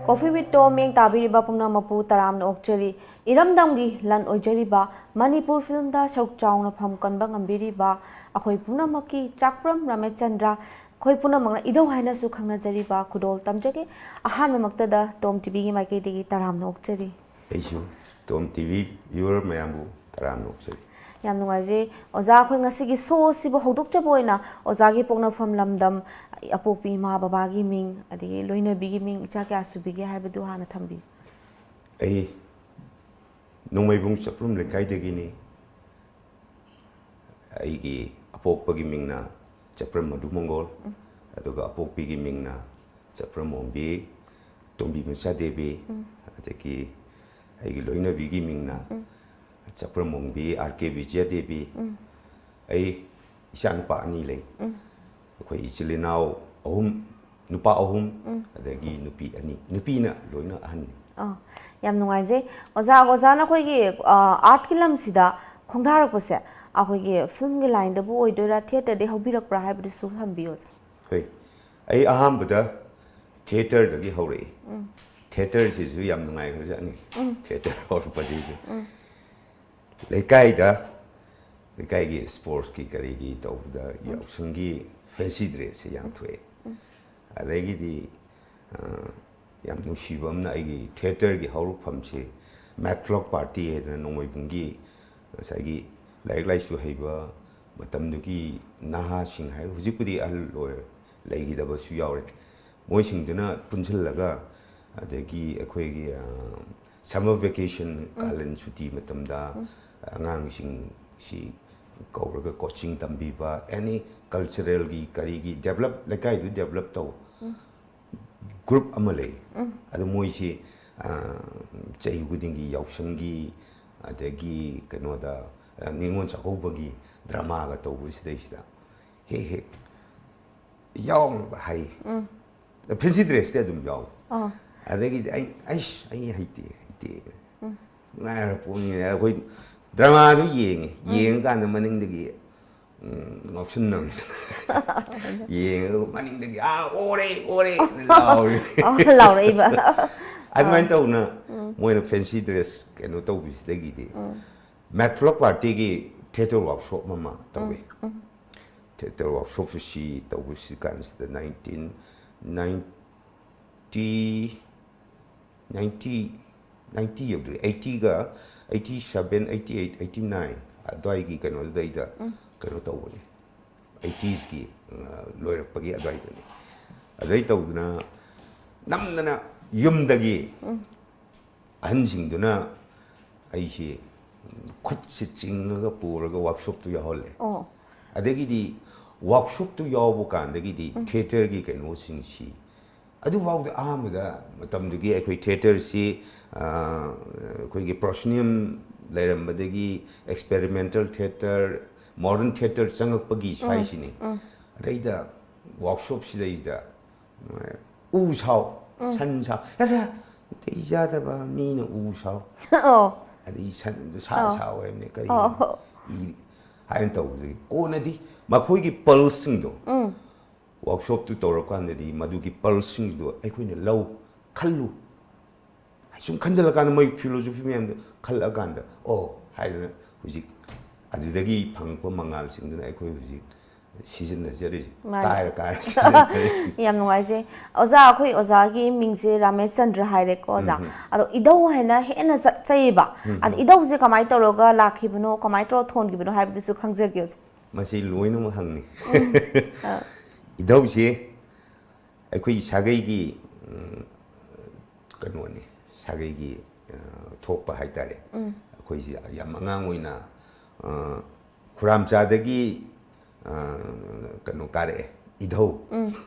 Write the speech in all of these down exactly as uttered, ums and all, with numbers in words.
Coffee with Tom ꯃꯤꯠꯌꯦꯡ ꯇꯥꯕꯤꯔꯤꯕ ꯄꯨꯝꯅꯃꯛꯄꯨ ꯇꯔꯥꯝꯅ ꯑꯣꯛꯆꯔꯤ꯫ ꯏꯔꯝꯗꯝꯒꯤ ꯂꯟ ꯑꯣꯏꯖꯔꯤꯕ ꯃꯅꯤꯄꯨꯔ ꯐꯤꯂꯝꯗ ꯁꯔꯨꯛ ꯆꯥꯎꯅ ꯐꯝ ꯀꯟꯕ ꯉꯝꯕꯤꯔꯤꯕ ꯑꯩꯈꯣꯏ ꯄꯨꯝꯅꯃꯛꯀꯤ ꯆꯥꯛꯄ꯭ꯔꯝ ꯔꯥꯃꯦꯆꯟꯗ꯭ꯔ, ꯑꯩꯈꯣꯏ ꯄꯨꯝꯅꯃꯛꯅ ꯏꯙꯧ ꯍꯥꯏꯅꯁꯨ ꯈꯪꯅꯖꯔꯤꯕ ꯈꯨꯗꯣꯜ ꯇꯝꯖꯒꯦ꯫ ꯑꯍꯥꯟꯕꯃꯛꯇꯗ ꯇꯣꯝ ꯇꯤꯚꯤꯒꯤ ꯃꯥꯏꯀꯩꯗꯒꯤ ꯇꯔꯥꯝꯅ ꯑꯣꯛꯆꯔꯤ꯫ ꯑꯩꯁꯨ ꯇꯣꯝ ꯇꯤꯚꯤ ꯚ꯭ꯌꯨꯋꯔ ꯃꯌꯥꯝꯕꯨ ꯇꯔꯥꯝꯅ ꯑꯣꯛꯆꯔꯤ꯫ ꯌꯥꯝ ꯅꯨꯡꯉꯥꯏꯖꯩ꯫ ꯑꯣꯖꯥ, ꯑꯩꯈꯣꯏ ꯉꯁꯤꯒꯤ ꯁꯣꯁꯤꯕꯨ ꯍꯧꯗꯣꯛꯆꯕ ꯑꯣꯏꯅ ꯑꯣꯖꯥꯒꯤ ꯄꯣꯛꯅꯐꯝ ꯂꯝꯗꯝ, ꯑꯄꯣꯛꯄꯤ ꯏꯃꯥ ꯕꯕꯥꯒꯤ ꯃꯤꯡ, ꯑꯗꯒꯤ ꯂꯣꯏꯅꯕꯤꯒꯤ ꯃꯤꯡ, ꯏꯆꯥ ꯀꯌꯥ ꯁꯨꯕꯤꯒꯦ ꯍꯥꯏꯕꯗꯨ ꯍꯥꯟꯅ ꯊꯝꯕꯤꯌꯨ꯫ ꯑꯩ ꯅꯣꯡꯃꯩꯕꯨꯡ ꯆꯥꯛꯄ꯭ꯔꯝ ꯂꯩꯀꯥꯏꯗꯒꯤꯅꯤ꯫ ꯑꯩꯒꯤ ꯑꯄꯣꯛꯄꯒꯤ ꯃꯤꯡꯅ ꯆꯥꯛꯄ꯭ꯔꯝ ꯃꯗꯨ ꯃꯪꯒꯣꯜ, ꯎꯝ꯫ ꯑꯗꯨꯒ ꯑꯄꯣꯛꯄꯤꯒꯤ ꯃꯤꯡꯅ ꯆꯥꯛꯄ꯭ꯔꯝ ꯑꯣꯡꯕꯤ, ꯇꯣꯝꯕꯤ ꯃꯆꯥ ꯗꯦꯕꯤ, ꯎꯝ꯫ ꯑꯗꯒꯤ ꯑꯩꯒꯤ ꯂꯣꯏꯅꯕꯤꯒꯤ ꯃꯤꯡꯅ ꯎꯝ꯫ ꯆꯥꯛꯄ꯭ꯔꯝ ꯑꯣꯡꯕꯤ ꯑꯥꯔ ꯀꯦ ꯕꯤꯖꯌ ꯗꯦꯕꯤ꯫ ꯎꯝ꯫ ꯑꯩ ꯏꯆꯥ ꯅꯨꯄꯥ ꯑꯅꯤ ꯂꯩ꯫ ꯎꯝ꯫ ꯑꯩꯈꯣꯏ ꯏꯆꯤꯜ ꯏꯅꯥꯎ ꯑꯍꯨꯝ, ꯅꯨꯄꯥ ꯑꯍꯨꯝ, ꯎꯝ꯫ ꯑꯗꯒꯤ ꯅꯨꯄꯤ ꯑꯅꯤ꯫ ꯅꯨꯄꯤꯅ ꯂꯣꯏꯅ ꯑꯍꯟꯅꯤ꯫ ꯑꯥ, ꯌꯥꯝ ꯅꯨꯡꯉꯥꯏꯖꯩ꯫ ꯑꯣꯖꯥ, ꯑꯣꯖꯥꯅ ꯑꯩꯈꯣꯏꯒꯤ, ꯑ, ꯑꯥꯔꯠꯀꯤ ꯂꯝꯁꯤꯗ ꯈꯣꯡꯗꯥꯔꯛꯄꯁꯦ ꯑꯩꯈꯣꯏꯒꯤ ꯐꯤꯂꯝꯒꯤ ꯂꯥꯏꯟꯗꯕꯨ ꯑꯣꯏꯗꯣꯏꯔꯥ, ꯊꯤꯌꯦꯇꯔꯗꯒꯤ ꯍꯧꯕꯤꯔꯛꯄ꯭ꯔꯥ ꯍꯥꯏꯕꯗꯨꯁꯨ ꯊꯝꯕꯤꯌꯨ, ꯑꯣꯖꯥ꯫ ꯍꯣꯏ, ꯑꯩ ꯑꯍꯥꯟꯕꯗ ꯊꯤꯌꯦꯇꯔꯗꯒꯤ ꯍꯧꯔꯛꯏ꯫ ꯎꯝ꯫ ꯊꯤꯌꯦꯇꯔꯁꯤꯁꯨ ꯌꯥꯝ ꯅꯨꯡꯉꯥꯏꯈ꯭ꯔꯖꯥꯠꯅꯤ꯫ ꯎꯝ꯫ ꯊꯤꯌꯦꯇꯔ ꯍꯧꯔꯛꯄꯁꯤꯁꯨ꯫ ꯎꯝ꯫ ꯂꯩꯀꯥꯏꯗ, ꯂꯩꯀꯥꯏꯒꯤ ꯁ꯭ꯄꯣꯔꯠꯁꯀꯤ ꯀꯔꯤꯒꯤ ꯇꯧꯕꯗ ꯎꯝ꯫ ꯌꯥꯎꯁꯪꯒꯤ ꯐꯦꯟꯁꯤ ꯗ꯭ꯔꯦꯁꯁꯦ ꯌꯥꯝ ꯊꯣꯛꯑꯦ꯫ ꯎꯝ꯫ ꯑꯗꯒꯤꯗꯤ, ꯑ, ꯌꯥꯝ ꯅꯨꯡꯁꯤꯕ ꯑꯃꯅ, ꯑꯩꯒꯤ ꯊꯤꯌꯦꯇꯔꯒꯤ ꯍꯧꯔꯛꯐꯝꯁꯦ ꯃꯦꯠꯂꯣꯛ ꯄꯥꯔꯇꯤ ꯍꯥꯏꯗꯅ ꯅꯣꯡꯃꯩꯕꯨꯡꯒꯤ ꯉꯁꯥꯏꯒꯤ ꯂꯥꯏꯔꯤꯛ ꯂꯥꯏꯁꯨ ꯍꯩꯕ ꯃꯇꯝꯗꯨꯒꯤ ꯅꯍꯥꯁꯤꯡ ꯍꯥꯏ, ꯍꯧꯖꯤꯛꯄꯨꯗꯤ ꯑꯍꯜ ꯑꯣꯏꯔꯦ, ꯂꯩꯈꯤꯗꯕꯁꯨ ꯌꯥꯎꯔꯦ꯫ ꯃꯣꯏꯁꯤꯡꯗꯨꯅ ꯄꯨꯟꯁꯤꯜꯂꯒ, ꯑꯗꯒꯤ ꯑꯩꯈꯣꯏꯒꯤ, ꯑ, ꯁꯝꯃꯔ ꯚꯦꯀꯦꯁꯟ, ꯎꯝ꯫ ꯀꯥꯂꯦꯟ ꯁꯨꯇꯤ ꯃꯇꯝꯗ, ꯎꯝ꯫ ꯑꯉꯥꯡꯁꯤꯡꯁꯤ ꯀꯧꯔꯒ ꯀꯣꯆꯤꯡ ꯇꯝꯕꯤꯕ, ꯑꯦꯅꯤ ꯀꯜꯆꯔꯦꯜꯒꯤ ꯀꯔꯤꯒꯤ ꯗꯦꯕꯂꯞ, ꯂꯩꯀꯥꯏꯗꯨ ꯗꯦꯕꯂꯞ ꯇꯧ ꯎꯝ꯫ ꯒ꯭ꯔꯨꯞ ꯑꯃ ꯂꯩ꯫ ꯎꯝ꯫ ꯑꯗꯨ ꯃꯣꯏꯁꯤ, ꯑ, ꯆꯍꯤ ꯈꯨꯗꯤꯡꯒꯤ ꯌꯥꯎꯁꯪꯒꯤ, ꯑꯗꯒꯤ ꯀꯩꯅꯣꯗ, ꯑ, ꯅꯤꯉꯣꯜ ꯆꯥꯛꯀꯧꯕꯒꯤ ꯗ꯭ꯔꯃꯥꯒ ꯇꯧꯕꯁꯤꯗꯩꯁꯤꯗ ꯍꯦꯛ ꯍꯦꯛ ꯌꯥꯎꯅꯕ ꯍꯥꯏ꯫ ꯎꯝ꯫ ꯐꯦꯟꯁꯤ ꯗ꯭ꯔꯦꯁꯇꯤ ꯑꯗꯨꯝ ꯌꯥꯎ꯫ ꯑꯥ꯫ ꯑꯗꯒꯤꯗꯤ ꯑꯩ, "ꯑꯩꯁ, ꯑꯩ ꯍꯩꯇꯦ, ꯍꯩꯇꯦ"꯫ ꯎꯝ꯫ ꯅꯨꯡꯉꯥꯏꯔ ꯄꯣꯠꯅꯤꯅꯦ꯫ ꯑꯩꯈꯣꯏ ꯗ꯭ꯔꯃꯥꯗꯨ ꯌꯦꯡꯉꯦ꯫ ꯎꯝ꯫ ꯌꯦꯡꯉꯀꯥꯟꯗ ꯃꯅꯤꯡꯗꯒꯤ ꯎꯝ, ꯉꯥꯎꯁꯤꯟꯅꯕꯅꯤ꯫ ꯌꯦꯡꯉꯒ ꯃꯅꯤꯡꯗꯒꯤ, "ꯑꯥ, ꯑꯣꯔꯦ, ꯑꯣꯔꯦ!" ꯂꯥꯎꯔꯤ꯫ ꯑꯣ, ꯂꯥꯎꯔꯛꯏꯕ꯫ ꯑꯗꯨꯃꯥꯏꯅ ꯇꯧꯅ ꯃꯣꯏꯅ fancy dress ꯀꯩꯅꯣ ꯇꯧꯕꯁꯤꯗꯒꯤꯗꯤ ꯃꯦꯠ ꯐ꯭ꯂꯣꯛ ꯄꯥꯔꯇꯤꯒꯤ theatre workshop ꯑꯃ ꯇꯧꯋꯤ꯫ Theatre workshopꯁꯤ ꯁꯤ ꯇꯧꯕꯁꯤ ꯀꯥꯟꯁꯤꯗ nineteen ninety ninety ninety ꯌꯧꯗ꯭ꯔꯤ, eightyꯒ, eighty seven, eighty eight, eighty nine ꯑꯗꯨꯋꯥꯏꯒꯤ ꯀꯩꯅꯣꯗꯨꯗꯩꯗ ꯀꯩꯅꯣ ꯇꯧꯕꯅꯤ꯫ Eightysꯀꯤ ꯂꯣꯏꯔꯛꯄꯒꯤ ꯑꯗꯨꯋꯥꯏꯗꯅꯤ꯫ ꯑꯗꯨꯗꯩ ꯇꯧꯗꯅ ꯅꯝꯗꯅ ꯌꯨꯝꯗꯒꯤ ꯑꯍꯟꯁꯤꯡꯗꯨꯅ ꯑꯩꯁꯤ ꯈꯨꯠꯁꯤ ꯆꯤꯡꯉꯒ ꯄꯨꯔꯒ workshopꯇꯨ ꯌꯥꯎꯍꯜꯂꯦ꯫ ꯑꯣ꯫ ꯑꯗꯒꯤꯗꯤ workshopꯇꯨ ꯌꯥꯎꯕ ꯀꯥꯟꯗꯒꯤꯗꯤ theatreꯒꯤ ꯀꯩꯅꯣꯁꯤꯡꯁꯤ ꯑꯗꯨꯐꯥꯎꯗ ꯑꯍꯥꯟꯕꯗ ꯃꯇꯝꯗꯨꯒꯤ ꯑꯩꯈꯣꯏ theatreꯁꯤ, ꯑ, ꯑꯩꯈꯣꯏꯒꯤ proscenium ꯂꯩꯔꯝꯕꯗꯒꯤ experimental theatre, modern theatre ꯆꯪꯉꯛꯄꯒꯤ ꯁ꯭ꯋꯥꯏꯁꯤꯅꯤ꯫ ꯑꯗꯩꯗ workshopꯁꯤꯗꯩꯗ ꯎ ꯁꯥꯎ, ꯁꯟ ꯁꯥꯎ, ꯑꯔꯦ, ꯅꯥꯇꯩ ꯆꯥꯗꯕ ꯃꯤꯅ ꯎ ꯁꯥꯎ, ꯑꯣ꯫ ꯑꯗꯒꯤ ꯁꯟꯗꯨ ꯁꯥ ꯑꯣ꯫ ꯁꯥꯎ ꯍꯥꯏꯕꯅꯦ, ꯀꯔꯤ ꯑꯣ꯫ ꯏ ꯍꯥꯏꯅ ꯇꯧꯕꯗꯒꯤ ꯀꯣꯟꯅꯗꯤ ꯃꯈꯣꯏꯒꯤ pulseꯁꯤꯡꯗꯣ workshopꯇꯨ ꯇꯧꯔꯀꯥꯟꯗꯗꯤ ꯃꯗꯨꯒꯤ pulseꯁꯤꯡꯗꯣ ꯑꯩꯈꯣꯏꯅ ꯂꯧ ꯈꯜꯂꯨ꯫ ꯁꯨꯝ ꯈꯟꯖꯤꯜꯂꯀꯥꯟꯗ ꯃꯣꯏ philosophy ꯃꯌꯥꯝꯗꯣ ꯈꯜꯂꯛꯑꯀꯥꯟꯗ, ꯑꯣ ꯍꯥꯏꯗꯅ ꯍꯧꯖꯤꯛ ꯑꯗꯨꯗꯒꯤ ꯐꯪꯉꯛꯄ ꯃꯉꯥꯜꯁꯤꯡꯗꯨꯅ ꯑꯩꯈꯣꯏ ꯍꯧꯖꯤꯛ ꯁꯤꯖꯤꯟꯅꯖꯔꯤꯁꯦ꯫ ꯃꯥꯅꯦ꯫ ꯀꯥꯏꯔ ꯀꯥꯏꯔ ꯁꯤꯖꯤꯟꯅꯔꯤꯁꯦ꯫ ꯌꯥꯝ ꯅꯨꯡꯉꯥꯏꯖꯩ꯫ ꯑꯣꯖꯥ, ꯑꯩꯈꯣꯏ ꯑꯣꯖꯥꯒꯤ ꯃꯤꯡꯁꯦ ꯔꯥꯃꯦꯁ ꯆꯟꯗ꯭ꯔ ꯍꯥꯏꯔꯦꯀꯣ ꯑꯣꯖꯥ꯫ ꯎꯝ꯫ ꯑꯗꯣ ꯏꯙꯧ ꯍꯥꯏꯅ ꯍꯦꯟꯅ ꯆꯠꯆꯩꯌꯦꯕ꯫ ꯑꯗꯣ ꯏꯙꯧꯁꯦ ꯀꯃꯥꯏꯅ ꯇꯧꯔꯒ ꯂꯥꯛꯈꯤꯕꯅꯣ, ꯀꯃꯥꯏꯅ ꯇꯧꯔꯒ ꯊꯣꯟꯈꯤꯕꯅꯣ ꯍꯥꯏꯕꯗꯨꯁꯨ ꯈꯪꯖꯒꯦ ꯑꯣꯖꯥ꯫ ꯃꯁꯤ ꯂꯣꯏꯅꯃꯛ ꯍꯪꯅꯤ꯫ ꯑ꯫ ꯏꯙꯧꯁꯦ ꯑꯩꯈꯣꯏ ꯁꯥꯒꯩꯒꯤ, ꯎꯝ, ꯀꯩꯅꯣꯅꯤ, ꯁꯥꯒꯩꯒꯤ, ꯑ, ꯊꯣꯛꯄ ꯍꯥꯏꯇꯥꯔꯦ꯫ ꯑꯩꯈꯣꯏꯁꯤ ꯌꯥꯝ ꯑꯉꯥꯡ ꯑꯣꯏꯅ, ꯑ, ꯈꯨꯔꯥꯝꯆꯥꯗꯒꯤ, ꯑ, ꯀꯩꯅꯣ ꯀꯥꯔꯛꯑꯦ, ꯏꯙꯧ꯫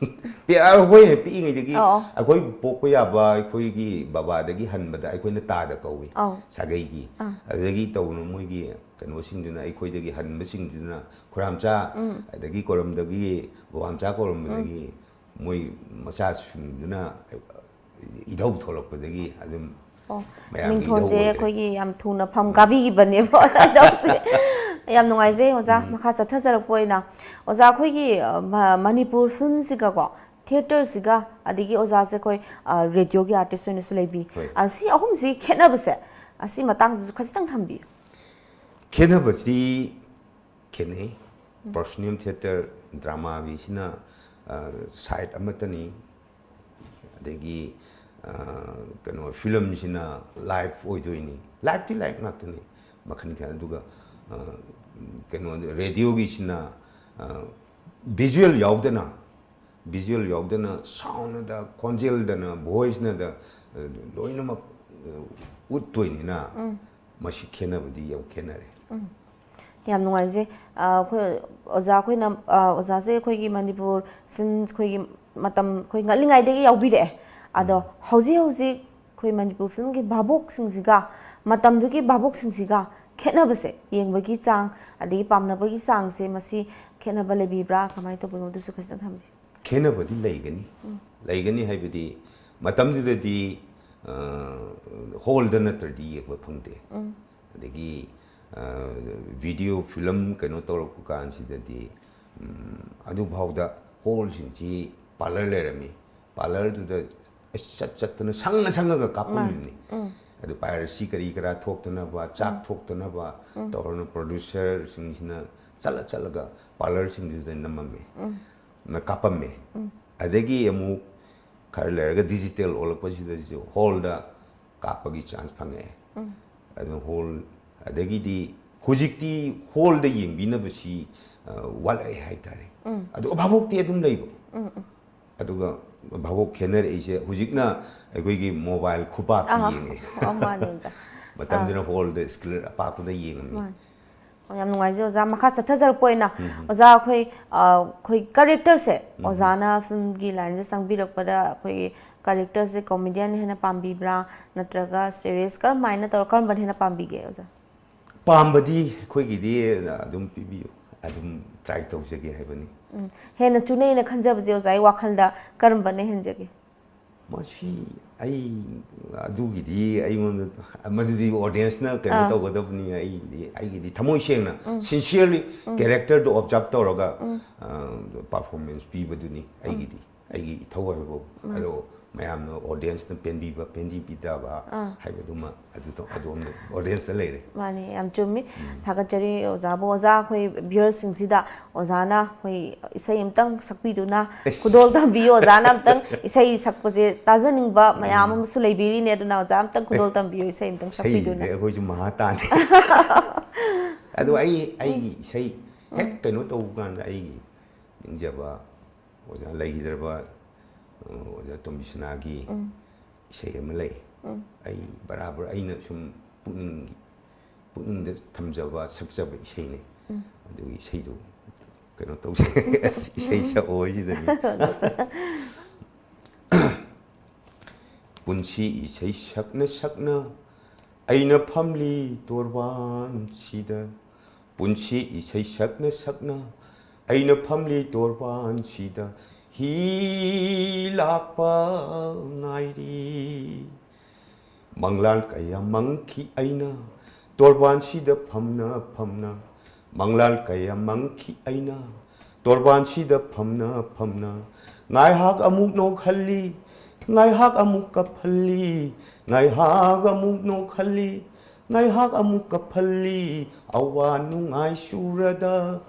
ꯄꯤ-, ꯑ, ꯍꯣꯏ, ꯄꯤꯛꯏꯉꯩꯗꯒꯤ ꯑꯣ, ꯑꯣ꯫ ꯑꯩꯈꯣꯏ ꯄꯣꯛꯄ ꯌꯥꯕ ꯑꯩꯈꯣꯏꯒꯤ ꯕꯕꯥꯗꯒꯤ ꯍꯟꯕꯗ ꯑꯩꯈꯣꯏꯅ ꯇꯥꯗ ꯀꯧꯏ, ꯑꯧ꯫ ꯁꯥꯒꯩꯒꯤ꯫ ꯑꯥ꯫ ꯑꯗꯨꯗꯒꯤ ꯇꯧꯅ ꯃꯣꯏꯒꯤ ꯀꯩꯅꯣꯁꯤꯡꯗꯨꯅ, ꯑꯩꯈꯣꯏꯗꯒꯤ ꯍꯟꯕꯁꯤꯡꯗꯨꯅ ꯈꯨꯔꯥꯝꯆꯥ, ꯑꯗꯒꯤ ꯀꯣꯔꯝꯗꯒꯤ ꯕꯕꯥꯝꯆꯥ ꯀꯣꯔꯝꯕꯗꯒꯤ ꯃꯣꯏ ꯃꯆꯥꯁꯤꯡꯗꯨꯅ ꯏꯙꯧ ꯊꯣꯛꯂꯛꯄꯗꯒꯤ ꯑꯗꯨꯝ ꯑꯣ, ꯃꯌꯥꯝꯒꯤ ꯃꯤꯡꯊꯣꯟꯁꯦ ꯏꯙꯧ ꯑꯣꯏꯈ꯭ꯔꯦ꯫ ꯑꯩꯈꯣꯏꯒꯤ ꯌꯥꯝ ꯊꯨꯅ ꯐꯝ ꯀꯥꯕꯤꯈꯤꯕꯅꯦꯕ ꯏꯙꯧꯁꯦ꯫ ꯌꯥꯝ ꯅꯨꯡꯉꯥꯏꯖꯩ ꯑꯣꯖꯥ꯫ ꯎꯝ꯫ ꯃꯈꯥ ꯆꯠꯊꯖꯔꯛꯄ ꯑꯣꯏꯅ, ꯑꯣꯖꯥ, ꯑꯩꯈꯣꯏꯒꯤ, ꯑ, ꯃ-, ꯃꯅꯤꯄꯨꯔ ꯐꯤꯂꯝꯁꯤꯒꯀꯣ, ꯊꯤꯌꯦꯇꯔꯁꯤꯒ, ꯑꯗꯒꯤ ꯑꯣꯖꯥꯁꯦ ꯑꯩꯈꯣꯏ, ꯑ, ꯔꯦꯗꯤꯑꯣꯒꯤ ꯑꯥꯔꯇꯤꯁ ꯑꯣꯏꯅꯁꯨ ꯂꯩꯕꯤ꯫ ꯍꯣꯏ꯫ ꯑ, ꯁꯤ ꯑꯍꯨꯝꯁꯤ ꯈꯦꯠꯅꯕꯁꯦ, ꯑꯁꯤ ꯃꯇꯥꯡꯁꯤꯁꯨ ꯈꯖꯤꯛꯇꯪ ꯊꯝꯕꯤꯌꯨ꯫ ꯈꯦꯠꯅꯕꯁꯤ ꯈꯦꯠꯅꯩ꯫ ꯎꯝ꯫ ꯄ꯭ꯔꯣꯐꯦꯁꯅꯦꯜ ꯊꯤꯌꯦꯇꯔ ꯗ꯭ꯔꯃꯥꯒꯤꯁꯤꯅ, ꯑ, ꯁꯥꯏꯠ ꯑꯃꯠꯇꯅꯤ꯫ ꯑꯗꯒꯤ, ꯑ, ꯀꯩꯅꯣ, ꯐꯤꯂꯝꯁꯤꯅ ꯂꯥꯏꯚ ꯑꯣꯏꯗꯣꯏꯅꯤ꯫ ꯂꯥꯏꯚꯇꯤ ꯂꯥꯏꯚ ꯉꯥꯛꯇꯅꯤ, ꯃꯈꯜ ꯀꯌꯥ꯫ ꯑꯗꯨꯒ, ꯑ, ꯀꯩꯅꯣ, ꯔꯦꯗꯤꯑꯣꯒꯤꯁꯤꯅ, ꯑ, ꯚꯤꯖꯨꯋꯦꯜ ꯌꯥꯎꯗꯅ, ꯚꯤꯖꯨꯋꯦꯜ ꯌꯥꯎꯗꯅ ꯁꯥꯎꯟꯗ, ꯈꯣꯟꯖꯦꯜꯗꯅ, ꯚꯣꯏꯁꯅꯗ, ꯑ, ꯂꯣꯏꯅꯃꯛ, ꯑ, ꯎꯠꯇꯣꯏꯅꯤꯅ, ꯎꯝ꯫ ꯃꯁꯤ ꯈꯦꯠꯅꯕꯗꯤ ꯌꯥꯝ ꯈꯦꯠꯅꯔꯦ꯫ ꯎꯝ꯫ ꯌꯥꯝ ꯅꯨꯡꯉꯥꯏꯖꯩ꯫ ꯑ, ꯑꯩꯈꯣꯏ ꯑꯣꯖꯥ ꯑꯩꯈꯣꯏꯅ, ꯑ, ꯑꯣꯖꯥꯁꯦ ꯑꯩꯈꯣꯏꯒꯤ ꯃꯅꯤꯄꯨꯔ ꯐꯤꯂꯝ ꯑꯩꯈꯣꯏꯒꯤ ꯃꯇꯝ ꯑꯩꯈꯣꯏ ꯉꯜꯂꯤꯉꯩꯗꯒꯤ ꯌꯥꯎꯕꯤꯔꯛꯑꯦ꯫ ꯑꯗꯣ ꯎꯝ꯫ ꯍꯧꯖꯤꯛ ꯍꯧꯖꯤꯛ ꯑꯩꯈꯣꯏ ꯃꯅꯤꯄꯨꯔ ꯐꯤꯂꯝꯒꯤ ꯚꯥꯕꯣꯛꯁꯤꯡꯁꯤꯒ ꯃꯇꯝꯗꯨꯒꯤ ꯚꯥꯕꯣꯛꯁꯤꯡꯁꯤꯒ ꯈꯦꯠꯅꯕꯁꯦ, ꯌꯦꯡꯕꯒꯤ ꯆꯥꯡ ꯑꯗꯒꯤ ꯄꯥꯝꯅꯕꯒꯤ ꯆꯥꯡꯁꯦ, ꯃꯁꯤ ꯈꯦꯠꯅꯕ ꯂꯩꯕꯤꯕ꯭ꯔꯥ, ꯀꯃꯥꯏꯅ ꯇꯧꯕꯅꯣ, ꯑꯗꯨꯁꯨ ꯈꯖꯤꯛꯇꯪ ꯊꯝꯕꯤꯌꯨ꯫ ꯈꯦꯠꯅꯕꯗꯤ ꯂꯩꯒꯅꯤ꯫ ꯎꯝ꯫ ꯂꯩꯒꯅꯤ ꯍꯥꯏꯕꯗꯤ, ꯃꯇꯝꯗꯨꯗꯗꯤ, ꯑ, ꯍꯣꯜꯗ ꯅꯠꯇ꯭ꯔꯗꯤ ꯌꯦꯡꯕ ꯐꯪꯗꯦ꯫ ꯎꯝ꯫ ꯑꯗꯒꯤ, ꯑ, ꯚꯤꯗꯤꯑꯣ ꯐꯤꯂꯝ ꯀꯩꯅꯣ ꯇꯧꯔꯛꯄ ꯀꯥꯟꯁꯤꯗꯗꯤ, ꯎꯝ, ꯑꯗꯨꯐꯥꯎꯗ ꯍꯣꯜꯁꯤꯡꯁꯤ ꯄꯥꯔꯂꯔ ꯂꯩꯔꯝꯃꯤ꯫ ꯄꯥꯔꯂꯔꯗꯨꯗ ꯑꯁ ꯆꯠ ꯆꯠꯇꯅ ꯁꯪꯉ ꯁꯪꯉꯒ ꯀꯥꯞꯄꯝꯃꯤꯕꯅꯤ꯫ ꯃꯥ-, ꯎꯝ꯫ ꯑꯗꯨ ꯄꯥꯏꯔꯁꯤ ꯀꯔꯤ ꯀꯔꯥ ꯊꯣꯛꯇꯅꯕ, ꯆꯥꯛ ꯎꯝ꯫ ꯊꯣꯛꯇꯅꯕ ꯎꯝ꯫ ꯇꯧꯔꯅ ꯄ꯭ꯔꯣꯗ꯭ꯌꯨꯁꯔꯁꯤꯡꯁꯤꯅ ꯆꯠꯂ ꯆꯠꯂꯒ ꯄꯥꯔꯂꯔꯁꯤꯡꯗꯨꯗ ꯅꯝꯃꯝꯃꯤ꯫ ꯎꯝ꯫ ꯅ ꯀꯥꯞꯄꯝꯃꯤ꯫ ꯎꯝ꯫ ꯑꯗꯒꯤ ꯑꯃꯨꯛ ꯈꯔ ꯂꯩꯔꯒ ꯗꯤꯖꯤꯇꯦꯜ ꯑꯣꯜꯂꯛꯄꯁꯤꯗꯁꯨ ꯍꯣꯜꯗ ꯀꯥꯞꯄꯒꯤ ꯆꯥꯟꯁ ꯐꯪꯉꯛꯑꯦ꯫ ꯎꯝ꯫ ꯑꯗꯨ ꯍꯣꯜ, ꯑꯗꯒꯤꯗꯤ ꯍꯧꯖꯤꯛꯇꯤ ꯍꯣꯜꯗ ꯌꯦꯡꯕꯤꯅꯕꯁꯤ, ꯑ, ꯋꯥꯠꯂꯛꯑꯦ ꯍꯥꯏꯇꯥꯔꯦ꯫ ꯎꯝ꯫ ꯑꯗꯨ ꯚꯥꯕꯣꯛꯇꯤ ꯑꯗꯨꯝ ꯂꯩꯕ꯫ ꯎꯝ, ꯎꯝ꯫ ꯑꯗꯨꯒ ꯚꯥꯕꯣꯛ ꯈꯦꯠꯅꯔꯛꯏꯁꯦ ꯍꯧꯖꯤꯛꯅ ꯑꯩꯈꯣꯏꯒꯤ ꯃꯣꯕꯥꯏꯜ ꯈꯨꯄꯥꯛꯇ ꯑꯍꯥ꯫ ꯌꯦꯡꯉꯦ꯫ ꯑꯣ, ꯃꯥꯅꯦ ꯑꯣꯖꯥ꯫ ꯃꯇꯝꯗꯨꯅ ꯑꯥ꯫ ꯍꯣꯜꯗ ꯁ꯭ꯀ꯭ꯔꯤꯟ ꯑꯄꯥꯛꯄꯗ ꯌꯦꯡꯉꯝꯃꯤ꯫ ꯃꯥꯅꯦ꯫ ꯌꯥꯝ ꯅꯨꯡꯉꯥꯏꯖꯩ ꯑꯣꯖꯥ꯫ ꯃꯈꯥ ꯆꯠꯊꯖꯔꯛꯄ ꯑꯣꯏꯅ, ꯎꯝ꯫ ꯑꯣꯖꯥ, ꯑꯩꯈꯣꯏ, ꯑ, ꯑꯩꯈꯣꯏ ꯀꯦꯔꯦꯛꯇꯔꯁꯦ, ꯎꯝ꯫ ꯑꯣꯖꯥꯅ ꯐꯤꯂꯝꯒꯤ ꯂꯥꯏꯟꯁꯦ ꯆꯪꯕꯤꯔꯛꯄꯗ ꯑꯩꯈꯣꯏꯒꯤ ꯀꯦꯔꯦꯛꯇꯔꯁꯦ ꯀꯣꯃꯦꯗꯤꯌꯟ ꯍꯦꯟꯅ ꯄꯥꯝꯕꯤꯕ꯭ꯔꯥ, ꯅꯠꯇ꯭ꯔꯒ ꯁꯦꯔꯤꯌꯁ, ꯀꯔꯝ ꯍꯥꯏꯅ ꯇꯧꯔ, ꯀꯔꯝꯕꯅ ꯍꯦꯟꯅ ꯄꯥꯝꯕꯤꯒꯦ ꯑꯣꯖꯥ? ꯄꯥꯝꯕꯗꯤ ꯑꯩꯈꯣꯏꯒꯤꯗꯤ ꯑꯗꯨꯝ ꯄꯤꯕꯤꯌꯨ, ꯑꯗꯨꯝ ꯇ꯭ꯔꯥꯏ ꯇꯧꯖꯒꯦ ꯍꯥꯏꯕꯅꯤ꯫ ꯎꯝ꯫ ꯍꯦꯟꯅ ꯆꯨꯅꯩꯅ ꯈꯟꯖꯕꯁꯦ ꯑꯣꯖꯥꯒꯤ ꯋꯥꯈꯜꯗ ꯀꯔꯝꯕꯅ ꯍꯦꯟꯖꯒꯦ? ꯃꯁꯤ ꯑꯩ ꯑꯗꯨꯒꯤꯗꯤ ꯑꯩꯉꯣꯟꯗ, ꯃꯗꯨꯗꯤ audience ꯅ ꯀꯩꯅꯣ ꯑꯥ. ꯇꯧꯒꯗꯕꯅꯤ꯫ ꯑꯩꯒꯤꯗꯤ, ꯑꯩꯒꯤꯗꯤ ꯊꯃꯣꯏ ꯁꯦꯡꯅ, sincerely character ꯗꯣ observe ꯇꯧꯔꯒ performance ꯄꯤꯕꯗꯨꯅꯤ ꯑꯩꯒꯤꯗꯤ, ꯑꯩꯒꯤ ꯏꯊꯧ ꯍꯥꯏꯕꯕꯨ꯫ ꯑꯗꯣ ꯃꯌꯥꯝꯅ, audience ꯅ ꯄꯦꯟꯕꯤꯕ ꯄꯦꯟꯕꯤꯗꯕ ꯑꯥ. ꯍꯥꯏꯕꯗꯨꯃ ꯑꯗꯨ ꯑꯗꯣꯝꯗ, audience ꯇ ꯂꯩꯔꯦ꯫ ꯃꯥꯅꯦ, ꯌꯥꯝ ꯆꯨꯝꯃꯤ꯫ ꯊꯥꯒꯠꯆꯔꯤ ꯑꯣꯖꯥꯕꯨ꯫ ꯑꯣꯖꯥ, ꯑꯩꯈꯣꯏ viewer ꯁꯤꯡꯁꯤꯗ ꯑꯣꯖꯥꯅ ꯑꯩꯈꯣꯏ ꯏꯁꯩ ꯑꯝꯇꯪ ꯁꯛꯄꯤꯗꯨꯅ ꯈꯨꯗꯣꯜ ꯇꯝꯕꯤꯌꯨ꯫ ꯑꯣꯖꯥꯅ ꯑꯝꯇꯪ ꯏꯁꯩ ꯁꯛꯄꯁꯦ ꯇꯥꯖꯅꯤꯡꯕ ꯃꯌꯥꯝ ꯑꯃꯁꯨ ꯂꯩꯕꯤꯔꯤꯅꯦ, ꯑꯗꯨꯅ ꯑꯣꯖꯥ ꯑꯝꯇꯪ ꯈꯨꯗꯣꯜ ꯇꯝꯕꯤꯌꯨ, ꯏꯁꯩ ꯑꯝꯇꯪ ꯏꯁꯩꯁꯤꯗꯤ ꯁꯛꯄꯤꯗꯨꯅ꯫ ꯑꯩꯈꯣꯏꯁꯨ ꯃꯍꯥ ꯇꯥꯅꯤ꯫ ꯑꯗꯣ ꯑꯩ, ꯑꯩꯒꯤ ꯏꯁꯩ ꯍꯦꯛ ꯀꯩꯅꯣ ꯇꯧꯕ ꯀꯥꯟꯗ ꯑꯩꯒꯤ ꯅꯤꯡꯖꯕ ꯑꯣꯖꯥ ꯂꯩꯈꯤꯗ꯭ꯔꯕ, ꯑ, ꯑꯣꯖꯥ ꯇꯣꯝꯕꯤꯁꯅꯥꯒꯤ ꯏꯁꯩ ꯑꯃ ꯂꯩ꯫ ꯑꯩ ꯕꯔꯥꯕꯔ ꯑꯩꯅ ꯁꯨꯝ ꯄꯨꯛꯅꯤꯡ, ꯄꯨꯛꯅꯤꯡꯗ ꯊꯝꯖꯕ, ꯁꯛꯆꯕ ꯏꯁꯩꯅꯤ꯫ ꯑꯗꯨꯒꯤ ꯏꯁꯩꯗꯨ ꯀꯩꯅꯣ ꯇꯧꯁꯦ꯫ ꯑꯁ, ꯏꯁꯩ ꯁꯛꯑꯣ ꯍꯥꯏꯁꯤꯗꯅꯤ꯫ ꯄꯨꯟꯁꯤ ꯏꯁꯩ ꯁꯛꯅ ꯁꯛꯅ ꯑꯩꯅ ꯐꯝꯂꯤ ꯇꯣꯔꯕꯥꯟꯁꯤꯗ꯫ ꯄꯨꯟꯁꯤ ꯏꯁꯩ ꯁꯛꯅ ꯁꯛꯅ ꯑꯩꯅ ꯐꯝꯂꯤ ꯇꯣꯔꯕꯥꯟꯁꯤꯗ꯫ ꯍꯤ ꯂꯥꯛꯄ ꯉꯥꯏꯔꯤ꯫ ꯃꯪꯂꯥꯟ ꯀꯌꯥ ꯃꯪꯈꯤ ꯑꯩꯅ ꯇꯣꯔꯕꯥꯟꯁꯤꯗ ꯐꯝꯅ ꯐꯝꯅ꯫ ꯃꯪꯂꯥꯟ ꯀꯌꯥ ꯃꯪꯈꯤ ꯑꯩꯅ ꯇꯣꯔꯕꯥꯟꯁꯤꯗ ꯐꯝꯅ ꯐꯝꯅ꯫ ꯉꯥꯏꯍꯥꯛ ꯑꯃꯨꯛ ꯅꯣꯛꯍꯜꯂꯤ, ꯉꯥꯏꯍꯥꯛ ꯑꯃꯨꯛ ꯀꯞꯍꯜꯂꯤ, ꯉꯥꯏꯍꯥꯛ ꯑꯃꯨꯛ ꯅꯣꯛꯍꯜꯂꯤ, ꯉꯥꯏꯍꯥꯛ ꯑꯃꯨꯛ ꯀꯞꯍꯜꯂꯤ꯫ ꯑꯋꯥ ꯅꯨꯡꯉꯥꯏ ꯁꯨꯔꯗ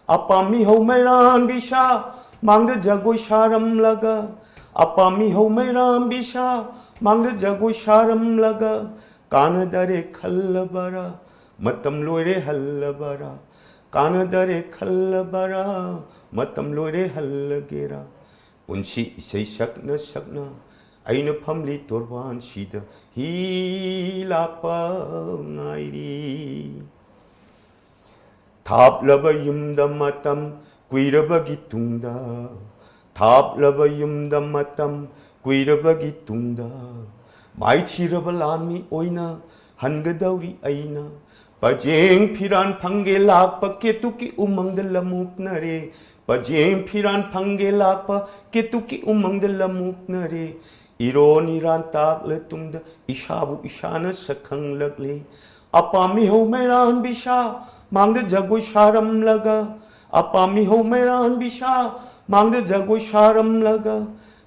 ꯑꯄꯥꯝꯃꯤ ꯍꯧ ꯃꯩꯔꯥꯟꯕꯤ ꯁꯥ ꯃꯥꯡꯗ ꯖꯒꯣꯏ ꯁꯥꯔꯝꯂꯒ꯫ ꯑꯄꯥꯝꯃꯤ ꯍꯧ ꯃꯩꯔꯥꯟꯕꯤ ꯁꯥ ꯃꯥꯡꯗ ꯖꯒꯣꯏ ꯁꯥꯔꯝꯂꯒ꯫ ꯀꯥꯟꯅꯗꯔꯦ ꯈꯜꯂꯕꯔꯥ, ꯃꯇꯝ ꯂꯣꯏꯔꯦ ꯍꯜꯂꯕꯔꯥ? ꯀꯥꯟꯅꯗꯔꯦ ꯈꯜꯂꯕꯔꯥ, ꯃꯇꯝ ꯂꯣꯏꯔꯦ ꯍꯜꯂꯒꯦꯔꯥ? ꯄꯨꯟꯁꯤ ꯏꯁꯩ ꯁꯛꯅ ꯁꯛꯅ ꯑꯩꯅ ꯐꯝꯂꯤ ꯇꯣꯔꯕꯥꯟꯁꯤꯗ꯫ ꯍꯤ ꯂꯥꯛꯄ ꯉꯥꯏꯔꯤ꯫ ꯊꯥꯞꯂꯕ ꯌꯨꯝꯗ ꯃꯇꯝ ꯀꯨꯏꯔꯕꯒꯤ ꯇꯨꯡꯗ, ꯊꯥꯞꯂꯕ ꯌꯨꯝꯗ ꯃꯇꯝ ꯀꯨꯏꯔꯕꯒꯤ ꯇꯨꯡꯗ, ꯃꯥꯏꯊꯤꯔꯕ ꯂꯥꯟꯃꯤ ꯑꯣꯏꯅ ꯍꯟꯒꯗꯧꯔꯤ ꯑꯩꯅ꯫ ꯄꯖꯦꯡ ꯐꯤꯔꯥꯟ ꯐꯪꯒꯦ ꯂꯥꯛꯄ ꯀꯦꯇꯨꯀꯤ ꯎꯃꯪꯗ ꯂꯃꯨꯛꯅꯔꯦ꯫ ꯄꯖꯦꯡ ꯐꯤꯔꯥꯟ ꯐꯪꯒꯦ ꯂꯥꯛꯄ ꯀꯦꯇꯨꯀꯤ ꯎꯃꯪꯗ ꯂꯃꯨꯛꯅꯔꯦ꯫ ꯏꯔꯣꯟ ꯏꯔꯥꯟ ꯇꯥꯛꯂ ꯇꯨꯡꯗ ꯏꯁꯥꯕꯨ ꯏꯁꯥꯅ ꯁꯛ ꯈꯪꯂꯛꯂꯤ꯫ ꯑꯄꯥꯝꯃꯤ ꯍꯧ ꯃꯩꯔꯥꯟꯕꯤ ꯁꯥ ꯃꯥꯡꯗ ꯖꯒꯣꯏ ꯁꯥꯔꯝꯂꯒ, ꯑꯄꯥꯝꯃꯤ ꯍꯧ ꯃꯩꯔꯥꯟꯕꯤ ꯁꯥ ꯃꯥꯡꯗ ꯖꯒꯣꯏ ꯁꯥꯔꯝꯂꯒ,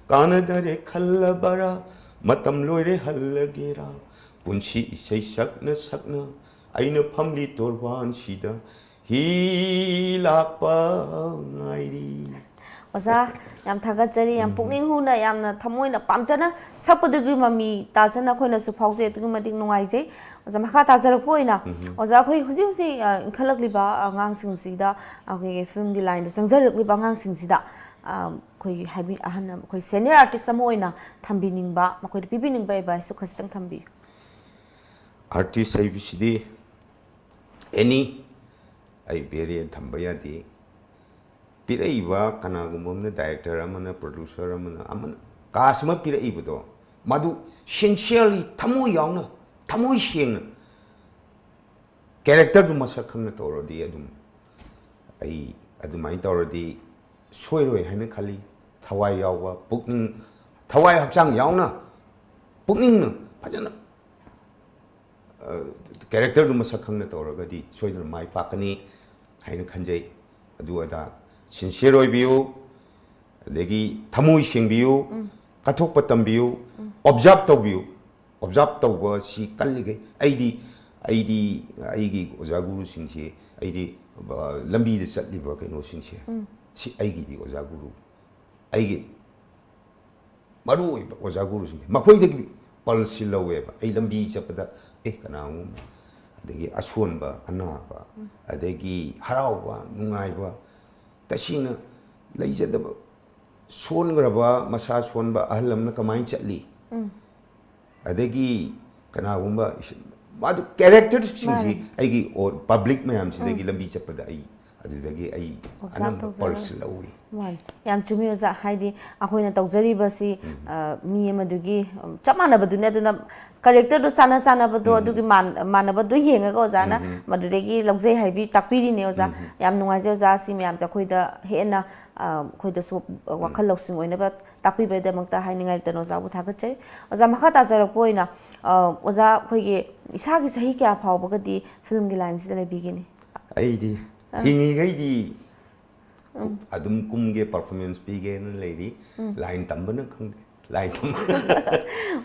ꯀꯥꯟꯅꯗꯔꯦ ꯈꯜꯂꯕꯔꯥ, ꯃꯇꯝ ꯂꯣꯏꯔꯦ ꯍꯜꯂꯒꯦꯔꯥ, ꯄꯨꯟꯁꯤ ꯏꯁꯩ ꯁꯛꯅ ꯁꯛꯅ ꯑꯩꯅ ꯐꯝꯂꯤ ꯇꯣꯔꯕꯥꯟꯁꯤꯗ ꯍꯤ ꯂꯥꯛꯄ ꯉꯥꯏꯔꯤ꯫ ꯑꯣꯖꯥ, ꯌꯥꯝ ꯊꯥꯒꯠꯆꯔꯤ, ꯌꯥꯝ ꯎꯝ꯫ ꯄꯨꯛꯅꯤꯡ ꯍꯨꯅ, ꯌꯥꯝꯅ ꯊꯃꯣꯏꯅ ꯄꯥꯝꯖꯅ ꯁꯛꯄꯗꯨꯒꯤ ꯃꯃꯤ ꯇꯥꯖꯅ ꯑꯩꯈꯣꯏꯅꯁꯨ ꯐꯥꯎꯖꯩ, ꯑꯗꯨꯛꯀꯤ ꯃꯇꯤꯛ ꯅꯨꯡꯉꯥꯏꯖꯩ꯫ ꯑꯣꯖꯥ, ꯃꯈꯥ ꯇꯥꯖꯔꯛꯄ ꯑꯣꯏꯅ, ꯎꯝ꯫ ꯑꯣꯖꯥ, ꯑꯩꯈꯣꯏ ꯍꯧꯖꯤꯛ ꯍꯧꯖꯤꯛ, ꯑ, ꯏꯟꯈꯠꯂꯛꯂꯤꯕ ꯑꯉꯥꯡꯁꯤꯡꯁꯤꯗ, ꯑꯩꯈꯣꯏꯒꯤ ꯐꯤꯂꯝꯒꯤ ꯂꯥꯏꯟꯗ ꯆꯪꯖꯔꯛꯂꯤꯕ ꯑꯉꯥꯡꯁꯤꯡꯁꯤꯗ, ꯑ, ꯑꯩꯈꯣꯏꯒꯤ ꯍꯥꯏꯕꯤ-, ꯑꯍꯟ ꯑꯃ, ꯑꯩꯈꯣꯏ ꯁꯦꯅꯤꯌꯔ ꯑꯥꯔꯇꯤꯁ ꯑꯃ ꯑꯣꯏꯅ ꯊꯝꯕꯤꯅꯤꯡꯕ, ꯃꯈꯣꯏꯗ ꯄꯤꯕꯤꯅꯤꯡꯕ ꯑꯦꯗꯚꯥꯏꯁꯁꯨ ꯈꯖꯤꯛꯇꯪ ꯊꯝꯕꯤꯌꯨ꯫ ꯑꯥꯔꯇꯤꯁ ꯍꯥꯏꯕꯁꯤꯗꯤ ꯑꯦꯅꯤ, ꯑꯩ ꯕꯦꯔꯤꯌꯔ ꯊꯝꯕ ꯌꯥꯗꯦ꯫ ꯄꯤꯔꯛꯏꯕ ꯀꯅꯥꯒꯨꯝꯕ ꯑꯃꯅ, ꯗꯥꯏꯔꯦꯛꯇꯔ ꯑꯃꯅ, ꯄ꯭ꯔꯣꯗ꯭ꯌꯨꯁꯔ ꯑꯃꯅ, ꯑꯃꯅ ꯀꯥꯁ ꯑꯃ ꯄꯤꯔꯛꯏꯕꯗꯣ, ꯃꯗꯨ ꯁꯤꯟꯁꯤꯌꯔꯂꯤ, ꯊꯃꯣꯏ ꯌꯥꯎꯅ, ꯊꯃꯣꯏ ꯁꯦꯡꯅ, ꯀꯦꯔꯦꯛꯇꯔꯗꯨ ꯃꯁꯛ ꯈꯪꯅ ꯇꯧꯔꯗꯤ ꯑꯗꯨꯝ, ꯑꯩ ꯑꯗꯨꯃꯥꯏꯅ ꯇꯧꯔꯗꯤ ꯁꯣꯏꯔꯣꯏ ꯍꯥꯏꯅ ꯈꯜꯂꯤ꯫ ꯊꯋꯥꯏ ꯌꯥꯎꯕ, ꯄꯨꯛꯅꯤꯡ, ꯊꯋꯥꯏ ꯍꯛꯆꯥꯡ ꯌꯥꯎꯅ, ꯄꯨꯛꯅꯤꯡꯅ ꯐꯖꯅ, ꯑ, ꯀꯦꯔꯦꯛꯇꯔꯗꯨ ꯃꯁꯛ ꯈꯪꯅ ꯇꯧꯔꯒꯗꯤ ꯁꯣꯏꯗꯅ ꯃꯥꯏ ꯄꯥꯛꯀꯅꯤ ꯍꯥꯏꯅ ꯈꯟꯖꯩ꯫ ꯑꯗꯨ ꯑꯗꯥ ꯁꯤꯟꯁꯤꯌꯔ ꯑꯣꯏꯕꯤꯌꯨ, ꯑꯗꯒꯤ ꯊꯃꯣꯏ ꯁꯦꯡꯕꯤꯌꯨ, ꯎꯝ꯫ ꯀꯠꯊꯣꯛꯄ ꯇꯝꯕꯤꯌꯨ, ꯎꯝ꯫ ꯑꯣꯕꯖꯥꯔꯕ ꯇꯧꯕꯤꯌꯨ꯫ ꯑꯣꯕꯖꯥꯔꯕ ꯇꯧꯕ ꯁꯤ ꯀꯜꯂꯤꯈꯩ ꯑꯩꯗꯤ, ꯑꯩꯗꯤ ꯑꯩꯒꯤ ꯑꯣꯖꯥ ꯒꯨꯔꯨꯁꯤꯡꯁꯤ, ꯑꯩꯗꯤ, ꯑ, ꯂꯝꯕꯤꯗ ꯆꯠꯂꯤꯕ ꯀꯩꯅꯣꯁꯤꯡꯁꯦ, ꯎꯝ꯫ ꯁꯤ ꯑꯩꯒꯤꯗꯤ ꯑꯣꯖꯥ ꯒꯨꯔꯨ, ꯑꯩꯒꯤ ꯃꯔꯨ ꯑꯣꯏꯕ ꯑꯣꯖꯥ ꯒꯨꯔꯨꯁꯤꯡꯁꯦ, ꯃꯈꯣꯏꯗꯒꯤ ꯄꯜꯁꯁꯤ ꯂꯧꯋꯦꯕ꯫ ꯑꯩ ꯂꯝꯕꯤ ꯆꯠꯄꯗ, ꯑꯦ, ꯀꯅꯥꯒꯨꯝꯕ, ꯑꯗꯒꯤ ꯑꯁꯣꯟꯕ, ꯑꯅꯥꯕ, ꯎꯝ꯫ ꯑꯗꯒꯤ ꯍꯔꯥꯎꯕ, ꯅꯨꯡꯉꯥꯏꯕ, ꯇꯁꯦꯡꯅ ꯂꯩꯖꯗꯕ, ꯁꯣꯟꯈ꯭ꯔꯕ, ꯃꯁꯥ ꯁꯣꯟꯕ ꯑꯍꯜ ꯑꯃꯅ ꯀꯃꯥꯏꯅ ꯆꯠꯂꯤ? ꯎꯝ꯫ ꯑꯗꯒꯤ ꯀꯅꯥꯒꯨꯝꯕ ꯏꯁ-, ꯃꯥꯗꯨ ꯀꯦꯔꯦꯛꯇꯔꯁꯤꯡꯁꯤ ꯃꯥꯅꯦ꯫ ꯑꯩꯒꯤ ꯑꯣ-, ꯄꯕ꯭ꯂꯤꯛ ꯃꯌꯥꯝꯁꯤꯗꯒꯤ ꯎꯝ꯫ ꯂꯝꯕꯤ ꯆꯠꯄꯗ ꯑꯩ ꯑꯗꯨꯗꯒꯤ ꯑꯩ ꯑꯣꯕꯖꯥꯔꯕ ꯑꯅꯝꯕ ꯇꯧꯖꯔꯒ꯫ ꯄꯜꯁ ꯂꯧꯏ꯫ ꯃꯥꯅꯤ꯫ ꯌꯥꯝ ꯆꯨꯝꯃꯤ ꯑꯣꯖꯥ꯫ ꯍꯥꯏꯗꯤ ꯑꯩꯈꯣꯏꯅ ꯇꯧꯖꯔꯤꯕꯁꯤ, ꯎꯝ꯫ ꯑ, ꯃꯤ ꯑꯃꯗꯨꯒꯤ, ꯎꯝ, ꯆꯞ ꯃꯥꯟꯅꯕꯗꯨꯅꯤ꯫ ꯑꯗꯨꯅ ꯀꯦꯔꯦꯛꯇꯔꯗꯨ ꯆꯥꯟꯅ ꯆꯥꯟꯅꯕꯗꯣ ꯎꯝ꯫ ꯑꯗꯨꯒꯤ ꯃꯥꯟ-, ꯃꯥꯟꯅꯕꯗꯨ ꯌꯦꯡꯉꯒ ꯑꯣꯖꯥꯅ ꯎꯝ꯫ ꯃꯗꯨꯗꯒꯤ ꯂꯧꯖꯩ ꯍꯥꯏꯕꯤ ꯇꯥꯛꯄꯤꯔꯤꯅꯦ ꯑꯣꯖꯥ꯫ ꯎꯝ꯫ ꯌꯥꯝ ꯅꯨꯡꯉꯥꯏꯖꯩ ꯑꯣꯖꯥ꯫ ꯁꯤ ꯃꯌꯥꯝꯁꯦ ꯑꯩꯈꯣꯏꯗ ꯍꯦꯟꯅ, ꯑ, ꯑꯩꯈꯣꯏꯗꯁꯨ ꯋꯥꯈꯜ ꯎꯝ꯫ ꯂꯧꯁꯤꯡ ꯑꯣꯏꯅꯕ ꯇꯥꯛꯄꯤꯕꯒꯤꯗꯃꯛꯇ ꯍꯥꯏꯅꯤꯡꯉꯥꯏ ꯂꯩꯇꯅ ꯑꯣꯖꯥꯕꯨ ꯊꯥꯒꯠꯆꯔꯤ꯫ ꯑꯣꯖꯥ, ꯃꯈꯥ ꯇꯥꯖꯔꯛꯄ ꯑꯣꯏꯅ, ꯑ, ꯑꯣꯖꯥ, ꯑꯩꯈꯣꯏꯒꯤ ꯏꯁꯥꯒꯤ ꯆꯍꯤ ꯀꯌꯥ ꯐꯥꯎꯕꯒꯗꯤ ꯐꯤꯂꯝꯒꯤ ꯂꯥꯏꯟꯁꯤꯗ ꯂꯩꯕꯤꯒꯅꯤ? ꯑꯩꯗꯤ ꯑ꯫ ꯍꯤꯡꯉꯤꯈꯩꯗꯤ ꯎꯝ꯫ ꯑꯗꯨꯝ ꯀꯨꯝꯒꯦ, ꯄꯔꯐꯣꯔꯃꯦꯟꯁ ꯄꯤꯒꯦꯅ ꯂꯩꯔꯤ꯫ ꯎꯝ꯫ ꯂꯥꯏꯟ ꯇꯝꯕꯅ ꯈꯪꯗꯦ꯫ ꯂꯥꯏ ꯇꯝꯕ꯫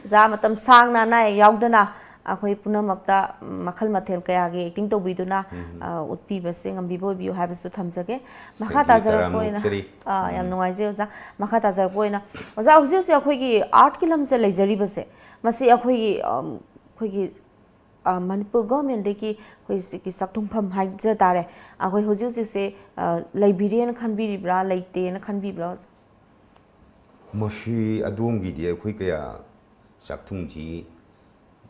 ꯑꯣꯖꯥ, ꯃꯇꯝ ꯁꯥꯡꯅ ꯑꯅꯥ ꯑꯌꯦꯛ ꯌꯥꯎꯗꯅ ꯑꯩꯈꯣꯏ ꯄꯨꯝꯅꯃꯛꯇ ꯃꯈꯜ ꯃꯊꯦꯜ ꯀꯌꯥꯒꯤ ꯑꯦꯛꯇꯤꯡ ꯇꯧꯕꯤꯗꯨꯅ, ꯎꯝ꯫ ꯑ, ꯎꯠꯄꯤꯕꯁꯦ ꯉꯝꯕꯤꯕ ꯑꯣꯏꯕꯤꯌꯨ ꯍꯥꯏꯕꯁꯨ ꯊꯝꯖꯒꯦ꯫ ꯃꯈꯥ Thank you, ꯇꯥꯖꯔꯛꯄ ꯇꯔꯥꯝꯅ ꯑꯣꯏꯅ, ꯑꯣꯛꯆꯔꯤ꯫ ꯑ, ꯌꯥꯝ ꯎꯝ꯫ ꯅꯨꯡꯉꯥꯏꯖꯩ ꯑꯣꯖꯥ꯫ ꯃꯈꯥ ꯇꯥꯖꯔꯛꯄ ꯑꯣꯏꯅ, ꯑꯣꯖꯥ, ꯍꯧꯖꯤꯛ ꯍꯧꯖꯤꯛ ꯑꯩꯈꯣꯏꯒꯤ ꯑꯥꯔꯠꯀꯤ ꯂꯝꯁꯦ ꯂꯩꯖꯔꯤꯕꯁꯦ, ꯃꯁꯤ ꯑꯩꯈꯣꯏꯒꯤ, ꯑꯝ, ꯑꯩꯈꯣꯏꯒꯤ ꯑ, ꯃꯅꯤꯄꯨꯔ ꯒꯣꯔꯃꯦꯟꯗꯒꯤ ꯑꯩꯈꯣꯏ ꯁꯤꯒꯤ ꯆꯥꯛꯊꯨꯡꯐꯝ ꯍꯥꯏꯖ ꯇꯥꯔꯦ, ꯑꯩꯈꯣꯏ ꯍꯧꯖꯤꯛ ꯍꯧꯖꯤꯛꯁꯦ, ꯑ, ꯂꯩꯕꯤꯔꯦꯅ ꯈꯟꯕꯤꯔꯤꯕ꯭ꯔꯥ, ꯂꯩꯇꯦꯅ ꯈꯟꯕꯤꯕ꯭ꯔꯥ? ꯃꯁꯤ ꯑꯗꯣꯝꯒꯤꯗꯤ ꯑꯩꯈꯣꯏ ꯀꯌꯥ ꯆꯥꯛꯊꯨꯡꯁꯤ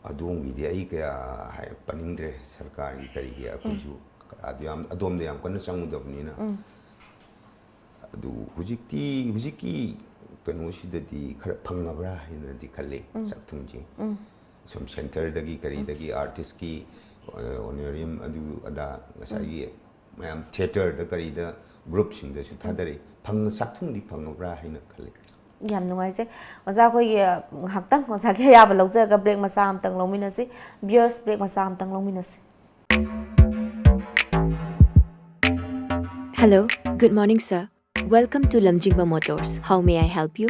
ꯑꯗꯣꯝꯒꯤꯗꯤ ꯑꯩ ꯀꯌꯥ ꯍꯥꯏ-, ꯄꯟꯅꯤꯡꯗ꯭ꯔꯦ, ꯁꯔꯀꯥꯔꯒꯤ ꯀꯔꯤꯒꯤ ꯎꯝ꯫ ꯑꯩꯈꯣꯏꯁꯨ ꯑꯗꯨ ꯌꯥꯝ, ꯑꯗꯣꯝꯗ ꯌꯥꯝ ꯀꯟꯅ ꯆꯪꯉꯨꯗꯕꯅꯤꯅ꯫ ꯎꯝ꯫ ꯑꯗꯨ ꯍꯧꯖꯤꯛꯇꯤ, ꯍꯧꯖꯤꯛꯀꯤ ꯀꯩꯅꯣꯁꯤꯗꯗꯤ ꯈꯔ ꯐꯪꯉꯕ꯭ꯔꯥ ꯍꯥꯏꯅꯗꯤ ꯈꯜꯂꯤ, ꯎꯝ꯫ ꯆꯥꯛꯊꯨꯡꯁꯦ꯫ ꯎꯝ꯫ ꯁꯨꯝ ꯁꯦꯟꯇꯔꯗꯒꯤ ꯀꯔꯤꯗꯒꯤ ꯎꯝ꯫ ꯑꯥꯔꯇꯤꯁꯀꯤ, ꯑ, ꯑꯣꯅꯔꯤꯌꯝ ꯑꯗꯨ ꯑꯗꯥ ꯉꯁꯥꯏꯒꯤ ꯎꯝ꯫ ꯃꯌꯥꯝ ꯊꯤꯌꯦꯇꯔꯗ ꯀꯔꯤꯗ ꯒ꯭ꯔꯨꯞꯁꯤꯡꯗꯁꯨ ꯎꯝ꯫ ꯊꯥꯗꯔꯤ꯫ ꯐꯪ-, ꯆꯥꯛꯊꯨꯡꯗꯤ ꯐꯪꯉꯕ꯭ꯔꯥ ꯍꯥꯏꯅ ꯈꯜꯂꯤ꯫ ꯌꯥꯝ ꯅꯨꯡꯉꯥꯏꯖꯩ꯫ ꯑꯣꯖꯥ, ꯑꯩꯈꯣꯏꯒꯤ, ꯑ, ꯉꯥꯏꯍꯥꯛꯇꯪ ꯑꯣꯖꯥꯒꯤ ꯑꯌꯥꯕ ꯂꯧꯖꯔꯒ ꯕ꯭ꯔꯦꯛ ꯃꯆꯥ ꯑꯃꯇꯪ ꯂꯧꯃꯤꯟꯅꯁꯤ꯫ ꯚꯤꯌꯔꯁ, ꯕ꯭ꯔꯦꯛ ꯃꯆꯥ ꯑꯃꯇꯪ ꯂꯧꯃꯤꯟꯅꯁꯤ꯫ Hello, good morning, sir. Welcome to Lamjingba Motors. How may I help you?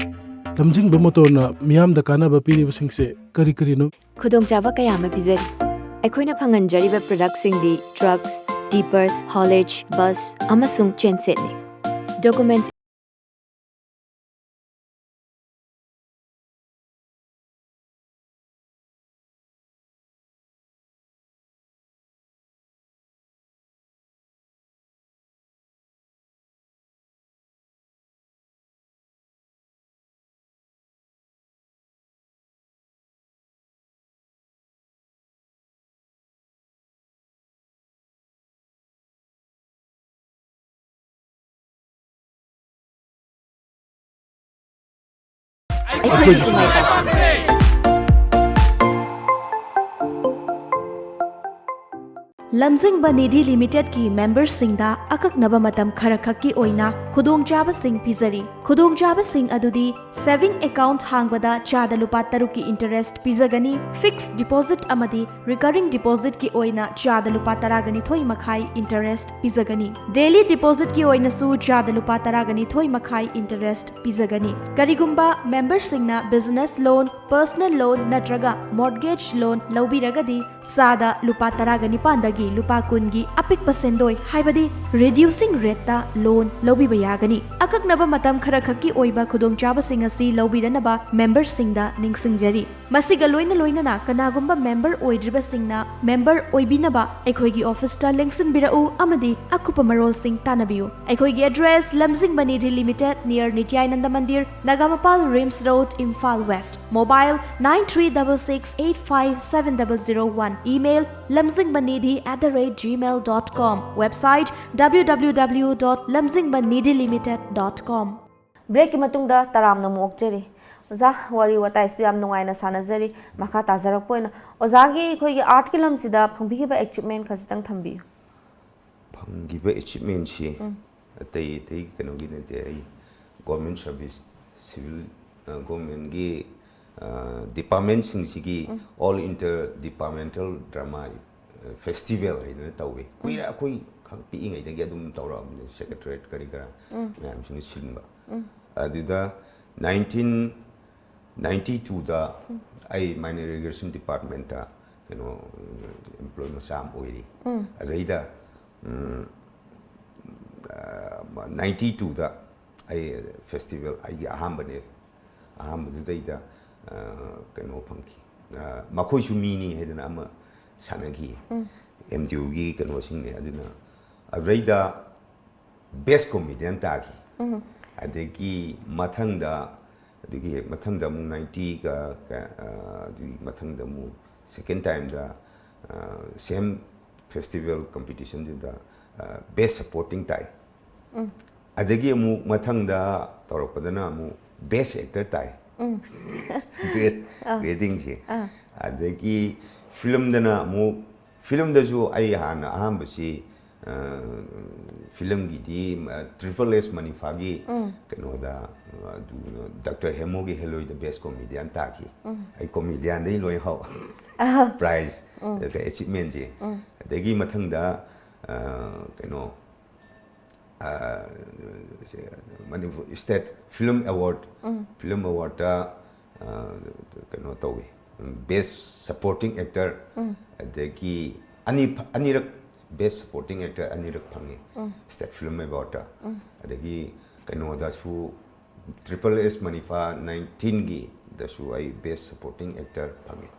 ꯂꯝꯖꯤꯡꯕ ꯃꯣꯇꯣꯔꯅ ꯃꯤꯌꯥꯝꯗ ꯀꯥꯟꯅꯕ ꯄꯤꯔꯤꯕꯁꯤꯡꯁꯦ ꯀꯔꯤ ꯀꯔꯤꯅꯣ? ꯈꯨꯗꯣꯡꯆꯥꯕ ꯀꯌꯥ ꯑꯃ ꯄꯤꯖꯔꯤ꯫ ꯑꯩꯈꯣꯏꯅ ꯐꯪꯍꯟꯖꯔꯤꯕ ꯄ꯭ꯔꯗꯛꯁꯤꯡꯗꯤ ꯇ꯭ꯔꯛꯁ, ꯇꯤꯄꯔꯁ, ꯍꯣꯂꯦꯖ, ꯕꯁ ꯑꯃꯁꯨꯡ ꯆꯦꯟꯁꯦꯠꯅꯤ꯫ ꯗꯣꯀꯨꯃꯦꯟꯠꯁ ꯑꯩꯈꯣꯏꯒꯤꯁꯨ ꯃꯥꯏ ꯄꯥꯛꯄ꯫ ꯂꯝꯖꯤꯡꯕ ꯅꯤꯙꯤ ꯂꯤꯃꯤꯇꯦꯗꯀꯤ ꯃꯦꯝꯕꯔꯁꯤꯡꯗ ꯑꯀꯛꯅꯕ ꯃꯇꯝ ꯈꯔꯈꯛꯀꯤ ꯑꯣꯏꯅ ꯈꯨꯗꯣꯡꯆꯥꯕꯁꯤꯡ ꯄꯤꯖꯔꯤ꯫ ꯈꯨꯗꯣꯡꯆꯥꯕꯁꯤꯡ ꯑꯗꯨꯗꯤ saving account ꯍꯥꯡꯕꯗ ꯆꯥꯗ ꯂꯨꯄꯥ ꯇꯔꯨꯛꯀꯤ interest ꯄꯤꯖꯒꯅꯤ, fixed deposit ꯑꯃꯗꯤ recurring depositꯀꯤ ꯑꯣꯏꯅ ꯆꯥꯗ ꯂꯨꯄꯥ ꯇꯔꯥꯒ ꯅꯤꯊꯣꯏ ꯃꯈꯥꯏ interest ꯄꯤꯖꯒꯅꯤ꯫ Daily depositꯀꯤ ꯑꯣꯏꯅꯁꯨ ꯆꯥꯗ ꯂꯨꯄꯥ ꯇꯔꯥꯒ ꯅꯤꯊꯣꯏ ꯃꯈꯥꯏ interest ꯄꯤꯖꯒꯅꯤ꯫ ꯀꯔꯤꯒꯨꯝꯕ memberꯁꯤꯡꯅ business loan, personal loan ꯅꯠꯇ꯭ꯔꯒ mortgage loan ꯂꯧꯕꯤꯔꯒꯗꯤ ꯆꯥꯗ ꯂꯨꯄꯥ ꯇꯔꯥꯒ ꯅꯤꯄꯥꯟꯗꯒꯤ ꯂꯨꯄꯥ ꯀꯨꯟꯒꯤ ꯑꯄꯤꯛꯄ ꯁꯦꯟꯗꯣꯏ, ꯍꯥꯏꯕꯗꯤ reducing rateꯇ loan ꯂꯧꯕꯤꯕ ꯌꯥꯒꯅꯤ꯫ ꯑꯀꯛꯅꯕ ꯃꯇꯝ ꯈꯔꯈꯛꯀꯤ ꯑꯣꯏꯕ ꯈꯨꯗꯣꯡꯆꯥꯕꯁꯤꯡ ꯑꯁꯤ ꯂꯧꯕꯤꯗꯅꯕ memberꯁꯤꯡꯗ ꯅꯤꯡꯁꯤꯡꯖꯔꯤ꯫ ꯃꯁꯤꯒ ꯂꯣꯏꯅ ꯂꯣꯏꯅꯅ ꯀꯅꯥꯒꯨꯝꯕ member ꯑꯣꯏꯗ꯭ꯔꯤꯕꯁꯤꯡꯅ member ꯑꯣꯏꯕꯤꯅꯕ ꯑꯩꯈꯣꯏꯒꯤ officeꯇ ꯂꯦꯡꯁꯤꯟꯕꯤꯔꯛꯎ ꯑꯃꯗꯤ ꯑꯀꯨꯞꯄ ꯃꯔꯣꯜꯁꯤꯡ ꯇꯥꯟꯅꯕꯤꯌꯨ꯫ ꯑꯩꯈꯣꯏꯒꯤ address, Lamjingba Nidhi Limited, near Nityanand Mandir, Nagamapal, RIMS road, Imphal west. Mobile nine three double six eight five seven double zero one. Email lamjingbanidhi at the rate gmail dot com. Website www dot lamjingbanidhilimited dot com. Breakꯀꯤ ꯃꯇꯨꯡꯗ ꯇꯔꯥꯝꯅ ꯑꯃꯨꯛ ꯑꯣꯛꯆꯔꯤ꯫ ꯑꯣꯖꯥ, ꯋꯥꯔꯤ ꯋꯥꯇꯥꯏꯁꯨ ꯌꯥꯝ ꯅꯨꯡꯉꯥꯏꯅ ꯁꯥꯟꯅꯖꯔꯤ꯫ ꯃꯈꯥ ꯇꯥꯖꯔꯛꯄ ꯑꯣꯏꯅ, ꯑꯣꯖꯥꯒꯤ ꯑꯩꯈꯣꯏꯒꯤ artꯀꯤ ꯂꯝꯁꯤꯗ ꯐꯪꯕꯤꯈꯤꯕ achievement ꯈꯖꯤꯛꯇꯪ ꯊꯝꯕꯤꯌꯨ꯫ ꯐꯪꯈꯤꯕ achievementꯁꯤ ꯑꯇꯩ ꯑꯇꯩ ꯀꯩꯅꯣꯒꯤ ꯅꯠꯇꯦ, ꯑꯩ government service, civil, governmentꯒꯤ departmentꯁꯤꯡꯁꯤꯒꯤ all inter departmental drama festival ꯍꯥꯏꯗꯅ ꯇꯧꯋꯤ꯫ ꯀꯨꯏꯔꯦ, ꯑꯩꯈꯣꯏ ꯈꯪ ꯄꯤꯛꯏꯉꯩꯗꯒꯤ ꯑꯗꯨꯝ ꯇꯧꯔꯛꯑꯕꯅꯤ, secretariat ꯀꯔꯤ ꯀꯔꯥ ꯃꯌꯥꯝꯁꯤꯅ ꯁꯤꯟꯕ꯫ ꯑꯗꯨꯗ nineteen ninety twoꯗ ꯑꯩ mine irrigation departmentꯇ ꯀꯩꯅꯣ employee ꯃꯆꯥ ꯑꯃ ꯑꯣꯏꯔꯤ꯫ ꯑꯗꯩꯗ ninety twoꯗ ꯑꯩ festival ꯑꯩꯒꯤ ꯑꯍꯥꯟꯕꯅꯦ꯫ ꯑꯍꯥꯟꯕꯗꯨꯗꯩꯗ ꯀꯩꯅꯣ ꯐꯪꯈꯤ, ꯃꯈꯣꯏꯁꯨ ꯃꯤꯅꯤ ꯍꯥꯏꯗꯅ ꯑꯃ ꯁꯥꯟꯅꯈꯤ꯫ MDOꯒꯤ ꯀꯩꯅꯣꯁꯤꯡꯅꯦ꯫ ꯑꯗꯨꯅ ꯑꯗꯨꯗꯩꯗ best comedian ꯇꯥꯈꯤ꯫ ꯑꯗꯒꯤ ꯃꯊꯪꯗ, ꯑꯗꯨꯒꯤ ꯍꯦꯛ ꯃꯊꯪꯗ ꯑꯃꯨꯛ ninetyꯒ, ꯑꯗꯨꯒꯤ ꯃꯊꯪꯗ ꯑꯃꯨꯛ second timeꯗ same festival competitionꯗꯨꯗ best supporting ꯇꯥꯏ꯫ ꯑꯗꯒꯤ ꯑꯃꯨꯛ ꯃꯊꯪꯗ ꯇꯧꯔꯛꯄꯗꯅ ꯑꯃꯨꯛ best actor ꯇꯥꯏ꯫ Grade, gradingꯁꯦ꯫ ꯑꯗꯒꯤ filmꯗꯅ ꯑꯃꯨꯛ, filmꯗꯁꯨ ꯑꯩ ꯍꯥꯟꯅ ꯑꯍꯥꯟꯕꯁꯤ ꯐꯤꯂꯝꯒꯤꯗꯤ ꯇ꯭ꯔꯤꯄꯜ ꯑꯦꯁ ꯃꯅꯤꯐꯥꯒꯤ ꯀꯩꯅꯣꯗ, ꯑꯗꯨ, ꯗꯥꯛꯇꯔ ꯍꯦꯃꯣꯒꯤ ꯍꯦꯂꯣꯏꯗ ꯕꯦꯁ ꯀꯣꯃꯦꯗꯤꯌꯟ ꯇꯥꯈꯤ꯫ ꯑꯩ ꯀꯣꯃꯦꯗꯤꯌꯟꯗꯩ ꯂꯣꯏ ꯍꯧ ꯄ꯭ꯔꯥꯏꯖ ꯑꯦꯆꯤꯞꯃꯦꯟꯁꯦ꯫ ꯑꯗꯒꯤ ꯃꯊꯪꯗ ꯀꯩꯅꯣ Manipur state film award film ꯑꯦꯋꯥꯔꯗꯇ ꯀꯩꯅꯣ ꯇꯧꯋꯤ, ꯕꯦꯁ ꯁꯄꯣꯔꯇꯤꯡ ꯑꯦꯛꯇꯔ꯫ ꯑꯗꯒꯤ ꯑꯅꯤ ꯑꯅꯤꯔꯛ ꯕꯦꯁ ꯁꯄꯣꯔꯇꯤꯡ ꯑꯦꯛꯇꯔ ꯑꯅꯤꯔꯛ ꯐꯪꯉꯤ ꯁ꯭ꯇꯦꯠ ꯐꯤꯂꯝ ꯑꯦꯋꯥꯔꯗꯇ꯫ ꯑꯗꯒꯤ ꯀꯩꯅꯣꯗꯁꯨ ꯇ꯭ꯔꯤꯄꯜ ꯑꯦꯁ ꯃꯅꯤꯐꯥ ꯅꯥꯏꯟꯇꯤꯟꯒꯤꯗꯁꯨ ꯑꯩ ꯕꯦꯁ ꯁꯄꯣꯔꯇꯤꯡ ꯑꯦꯛꯇꯔ ꯐꯪꯉꯤ꯫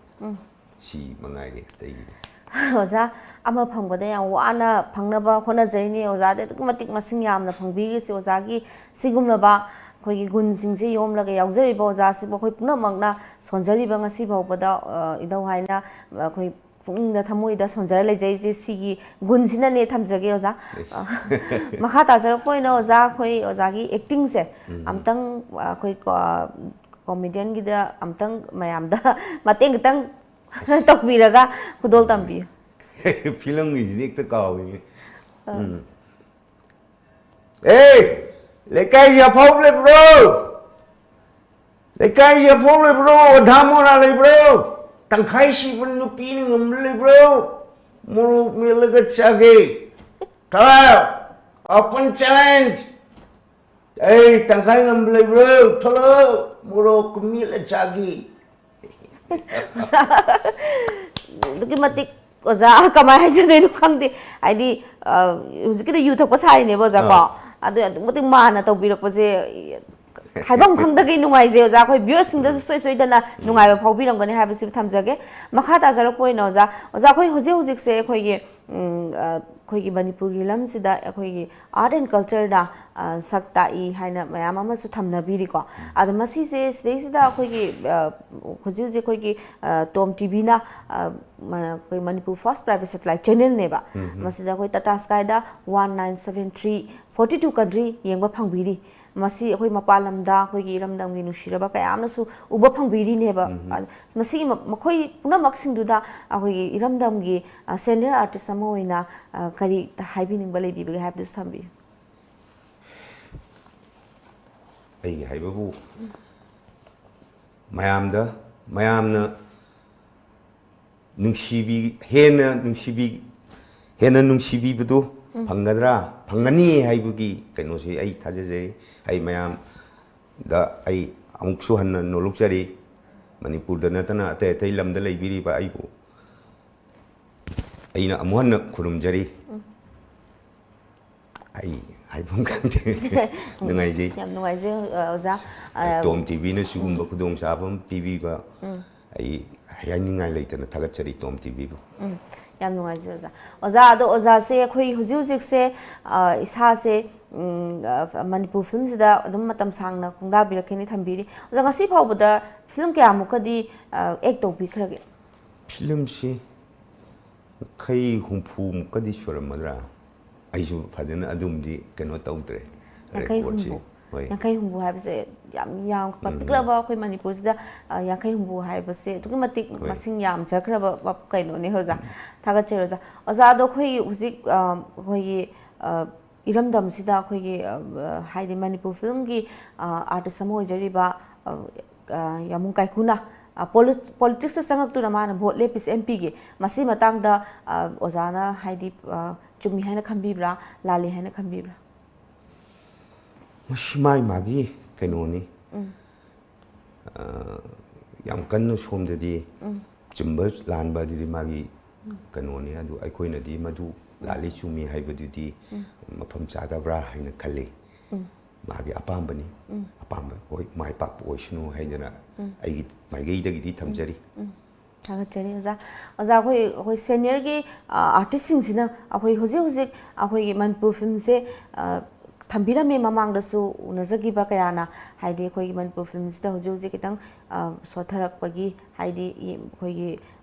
ꯁꯤ ꯃꯉꯥꯏꯔꯦ ꯑꯇꯩꯒꯤꯗꯤ꯫ ꯑꯣꯖꯥ, ꯑꯃ ꯐꯪꯕꯗ ꯌꯥꯝ ꯋꯥꯅ ꯐꯪꯅꯕ ꯍꯣꯠꯅꯖꯔꯤꯅꯤ꯫ ꯑꯣꯖꯥꯗꯤ ꯑꯗꯨꯛꯀꯤ ꯃꯇꯤꯛ ꯃꯁꯤꯡ ꯌꯥꯝꯅ ꯐꯪꯕꯤꯔꯤꯁꯤ꯫ ꯑꯣꯖꯥꯒꯤ ꯁꯤꯒꯨꯝꯂꯕ ꯑꯩꯈꯣꯏꯒꯤ ꯒꯨꯟꯁꯤꯡꯁꯦ ꯌꯣꯝꯂꯒ ꯌꯥꯎꯖꯔꯤꯕ ꯑꯣꯖꯥꯁꯤꯕꯨ ꯑꯩꯈꯣꯏ ꯄꯨꯝꯅꯃꯛꯅ ꯁꯣꯟꯖꯔꯤꯕ ꯉꯁꯤ ꯐꯥꯎꯕꯗ, ꯑ, ꯏꯙꯧ ꯍꯥꯏꯅ ꯑꯩꯈꯣꯏ ꯄꯨꯛꯅꯤꯡꯗ ꯊꯃꯣꯏꯗ ꯁꯣꯟꯖꯔ ꯂꯩꯖꯩꯁꯦ ꯁꯤꯒꯤ ꯒꯨꯟꯁꯤꯅꯅꯦ ꯊꯝꯖꯒꯦ ꯑꯣꯖꯥ꯫ ꯑ, ꯃꯈꯥ ꯇꯥꯖꯔꯛꯄ ꯑꯣꯏꯅ ꯑꯣꯖꯥ, ꯑꯩꯈꯣꯏ ꯑꯣꯖꯥꯒꯤ ꯑꯦꯛꯇꯤꯡꯁꯦ ꯑꯝꯇꯪ, ꯑ, ꯑꯩꯈꯣꯏ ꯀꯣ-, ꯀꯣꯃꯦꯗꯤꯌꯟꯒꯤꯗ ꯑꯝꯇꯪ ꯃꯌꯥꯝꯗ ꯃꯇꯦꯡ ꯈꯤꯇꯪ ꯇꯧꯕꯤꯔꯒ ꯈꯨꯗꯣꯜ ꯇꯝꯕꯤꯌꯨ꯫ ꯐꯤꯂꯝꯒꯤꯁꯤꯗꯤ ꯍꯦꯛꯇ ꯀꯥꯎꯏꯅꯦ꯫ ꯎꯝ꯫ ꯑꯦ, ꯂꯩꯀꯥꯏꯒꯤ ꯑꯐꯥꯎꯕ ꯂꯩꯕ꯭ꯔꯣ? ꯂꯩꯀꯥꯏꯒꯤ ꯑꯐꯥꯎꯕ ꯂꯩꯕ꯭ꯔꯣ? ꯑꯣꯙꯥ ꯃꯣꯔꯥ ꯂꯩꯕ꯭ꯔꯣ? ꯇꯪꯈꯥꯏ ꯁꯤꯕ ꯅꯨꯄꯤꯅ ꯉꯝꯕ ꯂꯩꯕ꯭ꯔꯣ? ꯃꯣꯔꯣꯛ ꯃꯦꯠꯂꯒ ꯆꯥꯒꯦ꯫ ꯊꯣꯛꯂꯛꯑꯣ꯫ Open challenge꯫ ꯑꯩ ꯇꯪꯈꯥꯏ ꯉꯝꯕ ꯂꯩꯕ꯭ꯔꯣ? ꯊꯣꯛꯂꯛꯑꯣ꯫ ꯃꯣꯔꯣꯛ ꯃꯦꯠꯂ ꯆꯥꯒꯦ꯫ ꯑꯗꯨꯛꯀꯤ ꯃꯇꯤꯛ ꯑꯣꯖꯥ ꯀꯃꯥꯏꯅ ꯍꯥꯏꯖꯗꯣꯏꯅꯣ ꯈꯪꯗꯦ꯫ ꯍꯥꯏꯗꯤ, ꯑ, ꯍꯧꯖꯤꯛꯀꯤꯗ ꯌꯨ ꯊꯛꯄ ꯁꯥꯔꯤꯅꯦꯕ ꯑꯣꯖꯥ ꯀꯣ꯫ ꯑꯥ꯫ ꯑꯗꯨ ꯑꯗꯨꯛ ꯃꯇꯤꯛ ꯃꯥꯟꯅ ꯇꯧꯕꯤꯔꯛꯄꯁꯦ ꯍꯥꯏꯐꯝ ꯈꯪꯗꯒꯩ ꯅꯨꯡꯉꯥꯏꯖꯩ ꯑꯣꯖꯥ꯫ ꯑꯩꯈꯣꯏ ꯚ꯭ꯌꯨꯋꯔꯁꯤꯡꯗꯁꯨ ꯁꯣꯏ ꯁꯣꯏꯗꯅ ꯅꯨꯡꯉꯥꯏꯕ ꯐꯥꯎꯕꯤꯔꯝꯒꯅꯤ ꯍꯥꯏꯕꯁꯤ ꯊꯝꯖꯒꯦ꯫ ꯃꯈꯥ ꯇꯥꯖꯔꯛꯄ ꯑꯣꯏꯅ ꯑꯣꯖꯥ, ꯑꯣꯖꯥ, ꯑꯩꯈꯣꯏ ꯍꯧꯖꯤꯛ ꯍꯧꯖꯤꯛꯁꯦ ꯑꯩꯈꯣꯏꯒꯤ, ꯎꯝ, ꯑ, ꯑꯩꯈꯣꯏꯒꯤ ꯃꯅꯤꯄꯨꯔꯒꯤ ꯂꯝꯁꯤꯗ ꯑꯩꯈꯣꯏꯒꯤ art and cultureꯗ, ꯑ, ꯁꯛ ꯇꯥꯛꯏ ꯍꯥꯏꯅ ꯃꯌꯥꯝ ꯑꯃꯁꯨ ꯊꯝꯅꯕꯤꯔꯤꯀꯣ꯫ ꯑꯗꯣ ꯃꯁꯤꯁꯦ ꯁꯤꯗꯩꯁꯤꯗ ꯑꯩꯈꯣꯏꯒꯤ, ꯑ, ꯍꯧꯖꯤꯛ ꯍꯧꯖꯤꯛ ꯑꯩꯈꯣꯏꯒꯤ, ꯑ, ꯇꯣꯝ ꯇꯤꯚꯤꯅ, ꯑ, ꯃ-, ꯑꯩꯈꯣꯏ ꯃꯅꯤꯄꯨꯔ first private satellite channelꯅꯦꯕ꯫ ꯃꯁꯤꯗ ꯑꯩꯈꯣꯏ Tata Skyꯗ one nine seven three forty two country ꯌꯦꯡꯕ ꯐꯪꯕꯤꯔꯤ꯫ ꯃꯁꯤ ꯑꯩꯈꯣꯏ ꯃꯄꯥꯟ ꯂꯝꯗ ꯑꯩꯈꯣꯏꯒꯤ ꯏꯔꯝꯗꯝꯒꯤ ꯅꯨꯡꯁꯤꯔꯕ ꯀꯌꯥ ꯑꯃꯅꯁꯨ ꯎꯕ ꯐꯪꯕꯤꯔꯤꯅꯦꯕ꯫ ꯎꯝ꯫ ꯑ, ꯃꯁꯤꯒꯤ ꯃ-, ꯃꯈꯣꯏ ꯄꯨꯝꯅꯃꯛꯁꯤꯡꯗꯨꯗ ꯑꯩꯈꯣꯏꯒꯤ ꯏꯔꯝꯗꯝꯒꯤ, ꯑ, senior artist ꯑꯃ ꯑꯣꯏꯅ, ꯑ, ꯀꯔꯤ ꯍꯥꯏꯕꯤꯅꯤꯡꯕ ꯂꯩꯕꯤꯕꯒꯦ ꯍꯥꯏꯕꯗꯨꯁꯨ ꯊꯝꯕꯤꯌꯨ꯫ ꯑꯩꯒꯤ ꯍꯥꯏꯕꯕꯨ ꯃꯌꯥꯝꯗ, ꯃꯌꯥꯝꯅ ꯅꯨꯡꯁꯤꯕꯤ, ꯍꯦꯟꯅ ꯅꯨꯡꯁꯤꯕꯤ, ꯍꯦꯟꯅ ꯅꯨꯡꯁꯤꯕꯤꯕꯗꯨ ꯐꯪꯒꯗ꯭ꯔꯥ, ꯐꯪꯒꯅꯤ ꯍꯥꯏꯕꯒꯤ ꯀꯩꯅꯣꯁꯤ ꯑꯩ ꯊꯥꯖꯖꯩ꯫ ꯑꯩ ꯃꯌꯥꯝꯗ ꯑꯩ ꯑꯃꯨꯛꯁꯨ ꯍꯟꯅ ꯅꯣꯂꯨꯛꯆꯔꯤ꯫ ꯃꯅꯤꯄꯨꯔꯗ ꯅꯠꯇꯅ ꯑꯇꯩ ꯑꯇꯩ ꯂꯝꯗ ꯂꯩꯕꯤꯔꯤꯕ ꯑꯩꯕꯨ ꯑꯩꯅ ꯑꯃꯨꯛ ꯍꯟꯅ ꯈꯨꯔꯨꯝꯖꯔꯤ꯫ ꯑꯩ ꯍꯥꯏꯐꯝ ꯈꯪꯗꯦ꯫ ꯅꯨꯡꯉꯥꯏꯖꯩ꯫ ꯌꯥꯝ ꯅꯨꯡꯉꯥꯏꯖꯩ, ꯑ, ꯑꯣꯖꯥ꯫ ꯑ, ꯇꯣꯝ ꯇꯤꯚꯤꯅ ꯁꯤꯒꯨꯝꯕ ꯈꯨꯗꯣꯡꯆꯥꯕ ꯑꯃ ꯄꯤꯕꯤꯕ ꯑꯩ ꯍꯥꯏꯅꯤꯡꯉꯥꯏ ꯂꯩꯇꯅ ꯊꯥꯒꯠꯆꯔꯤ ꯇꯣꯝ ꯇꯤꯚꯤꯕꯨ꯫ ꯎꯝ, ꯌꯥꯝ ꯅꯨꯡꯉꯥꯏꯖꯩ ꯑꯣꯖꯥ꯫ ꯑꯣꯖꯥ, ꯑꯗꯣ ꯑꯣꯖꯥꯁꯦ ꯑꯩꯈꯣꯏ ꯍꯧꯖꯤꯛ ꯍꯧꯖꯤꯛꯁꯦ, ꯑ, ꯏꯁꯥꯁꯦ, ꯎꯝ, ꯑ, ꯃꯅꯤꯄꯨꯔ ꯐꯤꯂꯝꯁꯤꯗ ꯑꯗꯨꯝ ꯃꯇꯝ ꯁꯥꯡꯅ ꯈꯣꯡꯗꯥꯕꯤꯔꯛꯈꯤꯅꯤ, ꯊꯝꯕꯤꯔꯤ꯫ ꯑꯣꯖꯥ, ꯉꯁꯤ ꯐꯥꯎꯕꯗ ꯐꯤꯂꯝ ꯀꯌꯥꯃꯨꯛꯀꯗꯤ, ꯑ, act ꯇꯧꯕꯤꯈ꯭ꯔꯒꯦ? ꯐꯤꯂꯝꯁꯤ ꯌꯥꯡꯈꯩ ꯍꯨꯝꯐꯨꯃꯨꯛꯀꯗꯤ ꯁꯨꯔꯝꯃꯗ꯭ꯔꯥ? ꯑꯩꯁꯨ ꯐꯖꯅ ꯑꯗꯨꯝꯗꯤ ꯀꯩꯅꯣ ꯇꯧꯗ꯭ꯔꯦ꯫ ꯌꯥꯡꯈꯩ Recordꯁꯤ꯫ ꯍꯨꯝꯐꯨ꯫ ꯍꯣꯏ꯫ ꯌꯥꯡꯈꯩ ꯍꯨꯝꯐꯨ ꯍꯥꯏꯕꯁꯦ ꯌꯥꯝ ꯌꯥꯝ ꯎꯝ꯫ ꯄꯤꯛꯂꯕ ꯑꯩꯈꯣꯏ ꯃꯅꯤꯄꯨꯔꯁꯤꯗ, ꯑ, ꯌꯥꯡꯈꯩ ꯍꯨꯝꯐꯨ ꯍꯥꯏꯕꯁꯦ ꯑꯗꯨꯛꯀꯤ ꯃꯇꯤꯛ ꯍꯣꯏ꯫ ꯃꯁꯤꯡ ꯌꯥꯝꯖꯈ꯭ꯔꯕ ꯀꯩꯅꯣꯅꯦ ꯑꯣꯖꯥ꯫ ꯊꯥꯒꯠꯆꯔꯤ ꯑꯣꯖꯥ꯫ ꯑꯣꯖꯥ, ꯑꯗꯣ ꯑꯩꯈꯣꯏꯒꯤ ꯍꯧꯖꯤꯛ, ꯑ, ꯑꯩꯈꯣꯏꯒꯤ, ꯑ, ꯏꯔꯝꯗꯝꯁꯤꯗ ꯑꯩꯈꯣꯏꯒꯤ, ꯑ, ꯍꯥꯏꯗꯤ ꯃꯅꯤꯄꯨꯔ ꯐꯤꯂꯝꯒꯤ, ꯑ, artist ꯑꯃ ꯑꯣꯏꯖꯔꯤꯕ, ꯑ, ꯑ, ꯌꯥꯃꯨꯡ ꯀꯥꯏꯀꯨꯅ, ꯑ, ꯄꯣꯂꯤ-, politicsꯇ ꯆꯪꯉꯛꯇꯨꯅ ꯃꯥꯅ vote ꯂꯦꯞꯄꯤꯁꯦ MPꯒꯤ, ꯃꯁꯤꯒꯤ ꯃꯇꯥꯡꯗ, ꯑ, ꯑꯣꯖꯥꯅ ꯍꯥꯏꯗꯤ, ꯑ, ꯆꯨꯝꯃꯤ ꯍꯥꯏꯅ ꯈꯟꯕꯤꯕ꯭ꯔꯥ, ꯂꯥꯜꯂꯤ ꯍꯥꯏꯅ ꯈꯟꯕꯤꯕ꯭ꯔꯥ? ꯃꯁꯤ ꯃꯥꯒꯤ ꯃꯥꯒꯤ ꯀꯩꯅꯣꯅꯤ꯫ ꯎꯝ꯫ ꯑ, ꯌꯥꯝ ꯀꯟꯅ ꯁꯣꯝꯗꯗꯤ ꯎꯝ꯫ ꯆꯨꯝꯕ ꯂꯥꯟꯕ ꯑꯗꯨꯗꯤ ꯃꯥꯒꯤ ꯀꯩꯅꯣꯅꯤ꯫ ꯑꯗꯨ ꯑꯩꯈꯣꯏꯅꯗꯤ ꯃꯗꯨ ꯂꯥꯜꯂꯤ ꯆꯨꯝꯃꯤ ꯍꯥꯏꯕꯗꯨꯗꯤ ꯎꯝ꯫ ꯃꯐꯝ ꯆꯥꯗꯕ꯭ꯔꯥ ꯍꯥꯏꯅ ꯈꯜꯂꯤ꯫ ꯎꯝ꯫ ꯃꯥꯒꯤ ꯑꯄꯥꯝꯕꯅꯤ꯫ ꯎꯝ꯫ ꯑꯄꯥꯝꯕ ꯍꯣꯏ ꯃꯥꯏ ꯄꯥꯛꯄ ꯑꯣꯏꯁꯅꯨ ꯍꯥꯏꯗꯅ ꯎꯝ꯫ ꯑꯩꯒꯤ ꯃꯥꯏꯀꯩꯗꯒꯤꯗꯤ ꯊꯝꯖꯔꯤ꯫ ꯎꯝ꯫ ꯊꯥꯒꯠꯆꯔꯤ ꯑꯣꯖꯥ꯫ ꯑꯣꯖꯥ, ꯑꯩꯈꯣꯏ, ꯑꯩꯈꯣꯏ seniorꯒꯤ, ꯑ, artistꯁꯤꯡꯁꯤꯅ ꯑꯩꯈꯣꯏ ꯍꯧꯖꯤꯛ ꯍꯧꯖꯤꯛ ꯑꯩꯈꯣꯏꯒꯤ ꯃꯅꯤꯄꯨꯔ ꯐꯤꯂꯝꯁꯦ, ꯑ, ꯊꯝꯕꯤꯔꯝꯃꯦ, ꯃꯃꯥꯡꯗꯁꯨ ꯎꯅꯖꯈꯤꯕ ꯀꯌꯥꯅ, ꯍꯥꯏꯗꯤ ꯑꯩꯈꯣꯏꯒꯤ ꯃꯅꯤꯄꯨꯔ ꯐꯤꯂꯝꯁꯤꯗ ꯍꯧꯖꯤꯛ ꯍꯧꯖꯤꯛ ꯈꯤꯇꯪ, ꯑ, ꯁꯣꯠꯊꯔꯛꯄꯒꯤ, ꯍꯥꯏꯗꯤ ꯌꯦ-, ꯑꯩꯈꯣꯏꯒꯤ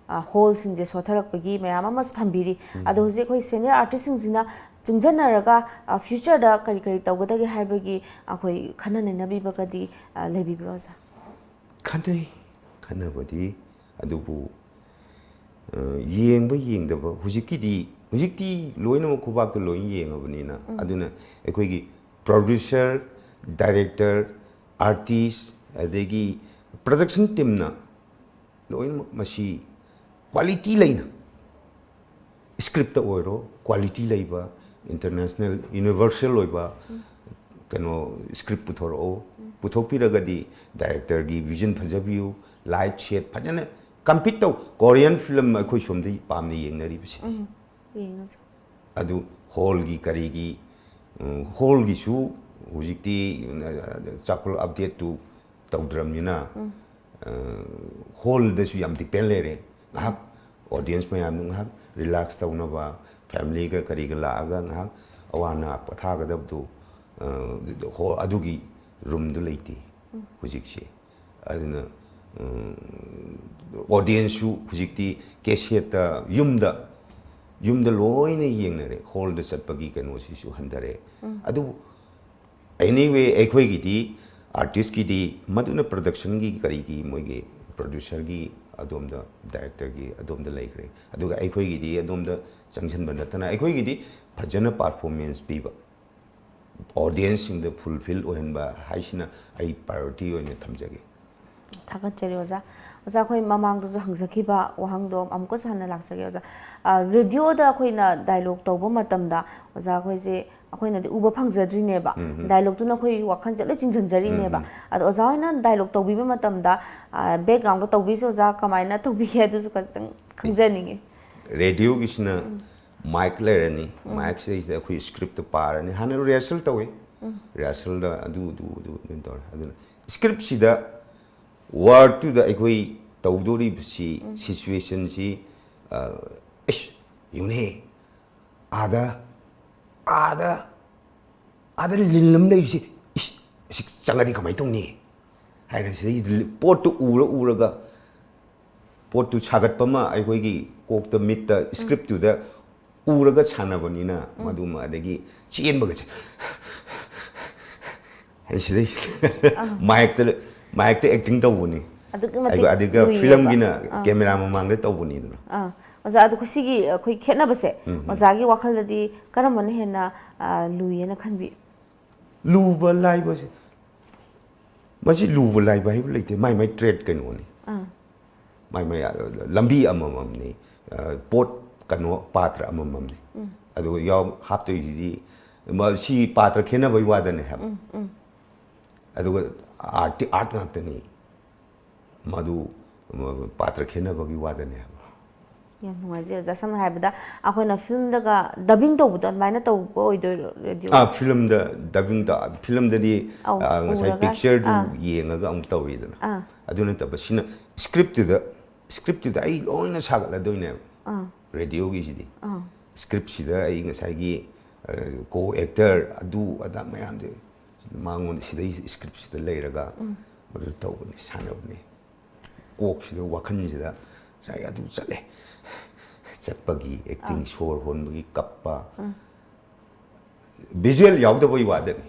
ꯍꯣꯜꯁꯤꯡꯁꯦ ꯁꯣꯊꯔꯛꯄꯒꯤ ꯃꯌꯥꯝ ꯑꯃꯁꯨ ꯊꯝꯕꯤꯔꯤ꯫ ꯑꯗꯣ ꯍꯧꯖꯤꯛ ꯑꯩꯈꯣꯏ ꯁꯦꯅꯤꯌꯔ ꯑꯥꯔꯇꯤꯁꯁꯤꯡꯁꯤꯅ ꯆꯨꯡꯁꯤꯟꯅꯔꯒ ꯐ꯭ꯌꯨꯆꯔꯗ ꯀꯔꯤ ꯀꯔꯤ ꯇꯧꯒꯗꯒꯦ ꯍꯥꯏꯕꯒꯤ ꯑꯩꯈꯣꯏ ꯈꯟꯅ ꯅꯩꯅꯕꯤꯕꯒꯗꯤ ꯑ, ꯂꯩꯕꯤꯕ꯭ꯔꯣ, ꯑꯣꯖꯥ? ꯈꯟꯅꯩ, ꯈꯟꯅꯕꯗꯤ꯫ ꯑꯗꯨꯕꯨ ꯑ, ꯌꯦꯡꯕ ꯌꯦꯡꯗꯕ ꯍꯧꯖꯤꯛꯀꯤꯗꯤ, ꯍꯧꯖꯤꯛꯇꯤ ꯂꯣꯏꯅꯃꯛ ꯈꯨꯕꯥꯛꯇ ꯂꯣꯏ ꯌꯦꯡꯉꯕꯅꯤꯅ꯫ ꯑꯗꯨꯅ ꯑꯩꯈꯣꯏꯒꯤ ꯄ꯭ꯔꯣꯗ꯭ꯌꯨꯁꯔ, ꯗꯥꯏꯔꯦꯛꯇꯔ, ꯑꯥꯔꯇꯤꯁ, ꯑꯗꯒꯤ ꯄ꯭ꯔꯗꯛꯁꯟ ꯇꯤꯝꯅ ꯂꯣꯏꯅꯃꯛ ꯃꯁꯤ ꯀ꯭ꯋꯥꯂꯤꯇꯤ ꯂꯩꯅ, ꯁ꯭ꯀ꯭ꯔꯤꯞꯇ ꯑꯣꯏꯔꯣ, ꯀ꯭ꯋꯥꯂꯤꯇꯤ ꯂꯩꯕ, ꯏꯟꯇꯔꯅꯦꯁꯅꯦꯜ, ꯌꯨꯅꯤꯚꯔꯁꯦꯜ ꯑꯣꯏꯕ ꯀꯩꯅꯣ ꯁ꯭ꯀ꯭ꯔꯤꯞ ꯄꯨꯊꯣꯔꯛꯑꯣ꯫ ꯄꯨꯊꯣꯛꯄꯤꯔꯒꯗꯤ ꯗꯥꯏꯔꯦꯛꯇꯔꯒꯤ ꯚꯤꯖꯟ ꯐꯖꯕꯤꯌꯨ, ꯂꯥꯏꯠ ꯁꯦꯠ ꯐꯖꯅ ꯀꯝꯄꯤꯠ ꯇꯧ꯫ ꯀꯣꯔꯤꯌꯟ ꯐꯤꯂꯝ ꯑꯩꯈꯣꯏ ꯁꯣꯝꯗ ꯄꯥꯝꯅ ꯌꯦꯡꯅꯔꯤꯕꯁꯤꯗꯤ꯫ ꯌꯦꯡꯉꯁꯦ꯫ ꯑꯗꯨ ꯍꯣꯜꯒꯤ ꯀꯔꯤꯒꯤ, ꯎꯝ, ꯍꯣꯜꯒꯤꯁꯨ ꯍꯧꯖꯤꯛꯇꯤ, ꯎꯝ, ꯆꯥꯎꯈꯠ ꯑꯞꯗꯦꯠꯇꯨ ꯇꯧꯗ꯭ꯔꯕꯅꯤꯅ, ꯑ, ꯍꯣꯜꯗꯁꯨ ꯌꯥꯝ ꯗꯤꯄꯦꯟ ꯂꯩꯔꯦ꯫ ꯉꯥꯏꯍꯥꯛ ꯑꯣꯗꯤꯌꯦꯟꯁ ꯃꯌꯥꯝꯗꯨ ꯉꯥꯏꯍꯥꯛ ꯔꯤꯂꯦꯛꯁ ꯇꯧꯅꯕ, ꯐꯦꯃꯤꯂꯤꯒ ꯀꯔꯤꯒ ꯂꯥꯛꯑꯒ ꯉꯥꯏꯍꯥꯛ ꯑꯋꯥ ꯑꯅꯥ ꯄꯣꯊꯥꯒꯗꯕꯗꯨ, ꯑ, ꯍꯣ-, ꯑꯗꯨꯒꯤ ꯔꯨꯝꯗꯨ ꯂꯩꯇꯦ ꯍꯧꯖꯤꯛꯁꯦ꯫ ꯑꯗꯨꯅ, ꯎꯝ, ꯑꯣꯗꯤꯌꯦꯟꯁꯁꯨ ꯍꯧꯖꯤꯛꯇꯤ ꯀꯦꯁꯦꯠꯇ ꯌꯨꯝꯗ, ꯌꯨꯝꯗ ꯂꯣꯏꯅ ꯌꯦꯡꯅꯔꯦ꯫ ꯍꯣꯜꯗ ꯆꯠꯄꯒꯤ ꯀꯩꯅꯣꯁꯤꯁꯨ ꯍꯟꯊꯔꯦ꯫ ꯑꯗꯨꯕꯨ ꯑꯦꯅꯤꯋꯦ, ꯑꯩꯈꯣꯏꯒꯤꯗꯤ ꯑꯥꯔꯇꯤꯁꯀꯤꯗꯤ ꯃꯗꯨꯅ ꯄ꯭ꯔꯗꯛꯁꯟꯒꯤ ꯀꯔꯤꯒꯤ ꯃꯣꯏꯒꯤ ꯄ꯭ꯔꯣꯗ꯭ꯌꯨꯁꯔꯒꯤ ꯑꯗꯣꯝꯗ, ꯗꯥꯏꯔꯦꯛꯇꯔꯒꯤ ꯑꯗꯣꯝꯗ ꯂꯩꯈ꯭ꯔꯦ꯫ ꯑꯗꯨꯒ ꯑꯩꯈꯣꯏꯒꯤꯗꯤ ꯑꯗꯣꯝꯗ ꯆꯪꯁꯤꯟꯕ ꯅꯠꯇꯅ ꯑꯩꯈꯣꯏꯒꯤꯗꯤ ꯐꯖꯅ ꯄꯔꯐꯣꯔꯃꯦꯟꯁ ꯄꯤꯕ, ꯑꯣꯗꯤꯌꯦꯟꯁꯁꯤꯡꯗ ꯐꯨꯜꯐꯤꯜ ꯑꯣꯏꯍꯟꯕ ꯍꯥꯏꯁꯤꯅ ꯑꯩ ꯄ꯭ꯔꯥꯏꯌꯣꯔꯤꯇꯤ ꯑꯣꯏꯅ ꯊꯝꯖꯒꯦ꯫ ꯊꯥꯒꯠꯆꯔꯤ ꯑꯣꯖꯥ꯫ ꯑꯣꯖꯥ, ꯑꯩꯈꯣꯏ ꯃꯃꯥꯡꯗꯁꯨ ꯍꯪꯖꯈꯤꯕ ꯋꯥꯍꯪꯗꯣ ꯑꯃꯨꯛꯀꯁꯨ ꯍꯟꯅ ꯂꯥꯛꯆꯒꯦ ꯑꯣꯖꯥ꯫ ꯑ, ꯔꯦꯗꯤꯑꯣꯗ ꯑꯩꯈꯣꯏꯅ ꯗꯥꯏꯂꯣꯒ ꯇꯧꯕ ꯃꯇꯝꯗ ꯑꯣꯖꯥ, ꯑꯩꯈꯣꯏꯁꯦ, ꯑꯩꯈꯣꯏꯅꯗꯤ ꯎꯕ ꯐꯪꯖꯗ꯭ꯔꯤꯅꯦꯕ꯫ ꯗꯥꯏꯂꯣꯒꯇꯨꯅ ꯑꯩꯈꯣꯏ ꯋꯥꯈꯜꯁꯦ ꯂꯣꯏ ꯆꯤꯡꯁꯤꯟꯖꯔꯤꯅꯦꯕ꯫ ꯑꯗꯣ ꯑꯣꯖꯥ ꯍꯣꯏꯅ ꯗꯥꯏꯂꯣꯒ ꯇꯧꯕꯤꯕ ꯃꯇꯝꯗ, ꯑ, ꯕꯦꯛꯒ꯭ꯔꯥꯎꯟꯗ ꯇꯧꯕꯤꯁꯦ ꯑꯣꯖꯥ, ꯀꯃꯥꯏꯅ ꯇꯧꯕꯤꯒꯦ? ꯑꯗꯨꯁꯨ ꯈꯖꯤꯛꯇꯪ ꯈꯪꯖꯅꯤꯡꯉꯤ꯫ ꯔꯦꯗꯤꯑꯣꯒꯤꯁꯤꯅ ꯃꯥꯏꯛ ꯂꯩꯔꯅꯤ, ꯃꯥꯏꯛꯁꯤꯗꯩꯁꯤꯗ ꯑꯩꯈꯣꯏ ꯁ꯭ꯀ꯭ꯔꯤꯞꯇꯣ ꯄꯥꯔꯅꯤ꯫ ꯍꯥꯟꯅ ꯔꯤꯍꯔꯁꯦꯜ ꯇꯧꯋꯤ꯫ ꯔꯤꯍꯔꯁꯦꯜꯗ ꯑꯗꯨ, ꯑꯗꯨ, ꯑꯗꯨ, ꯑꯗꯨꯝ ꯇꯧꯔꯦ꯫ ꯑꯗꯨꯅ ꯁ꯭ꯀ꯭ꯔꯤꯞꯁꯤꯗ, ꯋꯥꯔꯗꯇꯨꯗ ꯑꯩꯈꯣꯏ ꯇꯧꯗꯣꯔꯤꯕꯁꯤ, ꯁꯤꯆꯨꯋꯦꯁꯟꯁꯤ, ꯑ, ꯑꯩꯁ, ꯌꯦꯡꯉꯨꯅꯦ, ꯑꯥꯗ, ꯑꯥꯗ, ꯑꯥꯗ ꯂꯤꯟ ꯑꯃ ꯂꯩꯕꯁꯤ, ꯏꯁ, ꯑꯁꯤ ꯆꯪꯉꯗꯤ ꯀꯃꯥꯏꯅ ꯇꯧꯅꯤ? ꯍꯥꯏꯅ ꯁꯤꯗꯩꯁꯤꯗ ꯂꯤ-, ꯄꯣꯠꯇꯨ ꯎꯔ ꯎꯔꯒ ꯄꯣꯠꯇꯨ ꯁꯥꯒꯠꯄ ꯑꯃ ꯑꯩꯈꯣꯏꯒꯤ ꯀꯣꯛꯇ, ꯃꯤꯠꯇ, ꯁ꯭ꯀ꯭ꯔꯤꯞꯇꯨꯗ ꯎꯔꯒ ꯁꯥꯟꯅꯕꯅꯤꯅ, ꯃꯗꯨꯃ, ꯑꯗꯒꯤ ꯆꯦꯟꯕꯒꯁꯦ꯫ ꯍꯥꯏꯁꯤꯗꯩ ꯃꯥꯏꯛꯇ, ꯃꯥꯏꯛꯇ ꯑꯦꯛꯇꯤꯡ ꯇꯧꯕꯅꯤ꯫ ꯑꯗꯨꯛꯀꯤ ꯃꯇꯤꯛ ꯑꯗꯨꯒ ꯂꯨꯏꯌꯦꯕ꯫ ꯐꯤꯂꯝꯒꯤꯅ ꯑꯥ꯫ ꯀꯦꯃꯦꯔꯥ ꯃꯃꯥꯡꯗ ꯇꯧꯕꯅꯤꯗꯅ꯫ ꯑꯥ꯫ ꯑꯣꯖꯥ, ꯑꯗꯣ ꯁꯤꯒꯤ ꯑꯩꯈꯣꯏ ꯈꯦꯠꯅꯕꯁꯦ, ꯎꯝ, ꯎꯝ꯫ ꯑꯣꯖꯥꯒꯤ ꯋꯥꯈꯜꯗꯗꯤ ꯀꯔꯝꯕꯅ ꯍꯦꯟꯅ, ꯑ, ꯂꯨꯏꯌꯦꯅ ꯈꯟꯕꯤ? ꯂꯨꯕ ꯂꯥꯏꯕꯁꯦ, ꯃꯁꯤ ꯂꯨꯕ ꯂꯥꯏꯕ ꯍꯥꯏꯕ ꯂꯩꯇꯦ, ꯃꯥꯏ ꯃꯥꯏ ꯇ꯭ꯔꯦꯠ ꯀꯩꯅꯣꯅꯤ꯫ ꯑꯥ꯫ ꯃꯥꯏ ꯃꯥꯏ, ꯑ, ꯂꯝꯕꯤ ꯑꯃꯃꯝꯅꯤ꯫ ꯑ, ꯄꯣꯠ, ꯀꯩꯅꯣ, ꯄꯥꯇ꯭ꯔ ꯑꯃꯃꯝꯅꯤ꯫ ꯎꯝ꯫ ꯑꯗꯨꯒ ꯌꯥꯎ-, ꯍꯥꯞꯇꯣꯏꯁꯤꯗꯤ, ꯃ-, ꯁꯤ ꯄꯥꯇ꯭ꯔ ꯈꯦꯠꯅꯕꯒꯤ ꯋꯥꯗꯅꯦ ꯍꯥꯏꯕ꯫ ꯎꯝ, ꯎꯝ꯫ ꯑꯗꯨꯒ ꯑꯥꯔꯠꯇꯤ ꯑꯥꯔꯠ ꯉꯥꯛꯇꯅꯤ꯫ ꯃꯗꯨ, ꯃ-, ꯄꯥꯇ꯭ꯔ ꯈꯦꯠꯅꯕꯒꯤ ꯋꯥꯗꯅꯦ ꯍꯥꯏꯕ꯫ ꯌꯥꯝ ꯅꯨꯡꯉꯥꯏꯖꯩ ꯑꯣꯖꯥ꯫ ꯁꯝꯅ ꯍꯥꯏꯔꯕꯗ ꯑꯩꯈꯣꯏꯅ ꯐꯤꯂꯝꯗꯒ ꯗꯕꯤꯡ ꯇꯧꯕꯗꯣ ꯑꯗꯨꯃꯥꯏꯅ ꯇꯧꯕ ꯑꯣꯏꯗꯣꯏꯔꯣ, ꯔꯦꯗꯤꯑꯣ? ꯑꯥ, ꯐꯤꯂꯝꯗ ꯗꯕꯤꯡ ꯇ-, ꯐꯤꯂꯝꯗꯗꯤ, ꯑꯧ, ꯑꯥ, ꯉꯁꯥꯏ ꯎꯔꯒ, ꯄꯤꯛꯆꯔꯗꯨ ꯑꯥ꯫ ꯌꯦꯡꯉꯒ ꯑꯃꯨꯛ ꯇꯧꯔꯤꯗꯅ꯫ ꯑꯥ꯫ ꯑꯗꯨ ꯅꯠꯇꯕ ꯁꯤꯅ ꯁ꯭ꯀ꯭ꯔꯤꯞꯇꯨꯗ, ꯁ꯭ꯀ꯭ꯔꯤꯞꯇꯨꯗ ꯑꯩ ꯂꯣꯏꯅ ꯁꯥꯒꯠꯂꯗꯣꯏꯅꯦꯕ꯫ ꯑꯥ꯫ ꯔꯦꯗꯤꯑꯣꯒꯤꯁꯤꯗꯤ꯫ ꯑꯥ꯫ ꯁ꯭ꯀ꯭ꯔꯤꯞꯁꯤꯗ ꯑꯩ ꯉꯁꯥꯏꯒꯤ, ꯑ, ꯀꯣ ꯑꯦꯛꯇꯔ ꯑꯗꯨ ꯑꯗꯥ ꯃꯌꯥꯝꯗꯨ ꯃꯉꯣꯟꯗ ꯁꯤꯗꯩ ꯁ꯭ꯀ꯭ꯔꯤꯞꯁꯤꯗ ꯂꯩꯔꯒ ꯎꯝ꯫ ꯃꯗꯨ ꯇꯧꯕꯅꯤ, ꯁꯥꯟꯅꯕꯅꯤ꯫ ꯀꯣꯛꯁꯤꯗ, ꯋꯥꯈꯜꯁꯤꯗ ꯉꯁꯥꯏ ꯑꯗꯨ ꯆꯠꯂꯦ꯫ ꯆꯠꯄꯒꯤ ꯑꯦꯛꯇꯤꯡ, ꯑꯥ꯫ ꯁꯣꯔ ꯍꯣꯟꯕꯒꯤ ꯀꯞꯄ꯫ ꯎꯝ꯫ ꯚꯤꯖꯨꯋꯦꯜ ꯌꯥꯎꯗꯕꯒꯤ ꯋꯥꯗꯅꯤ꯫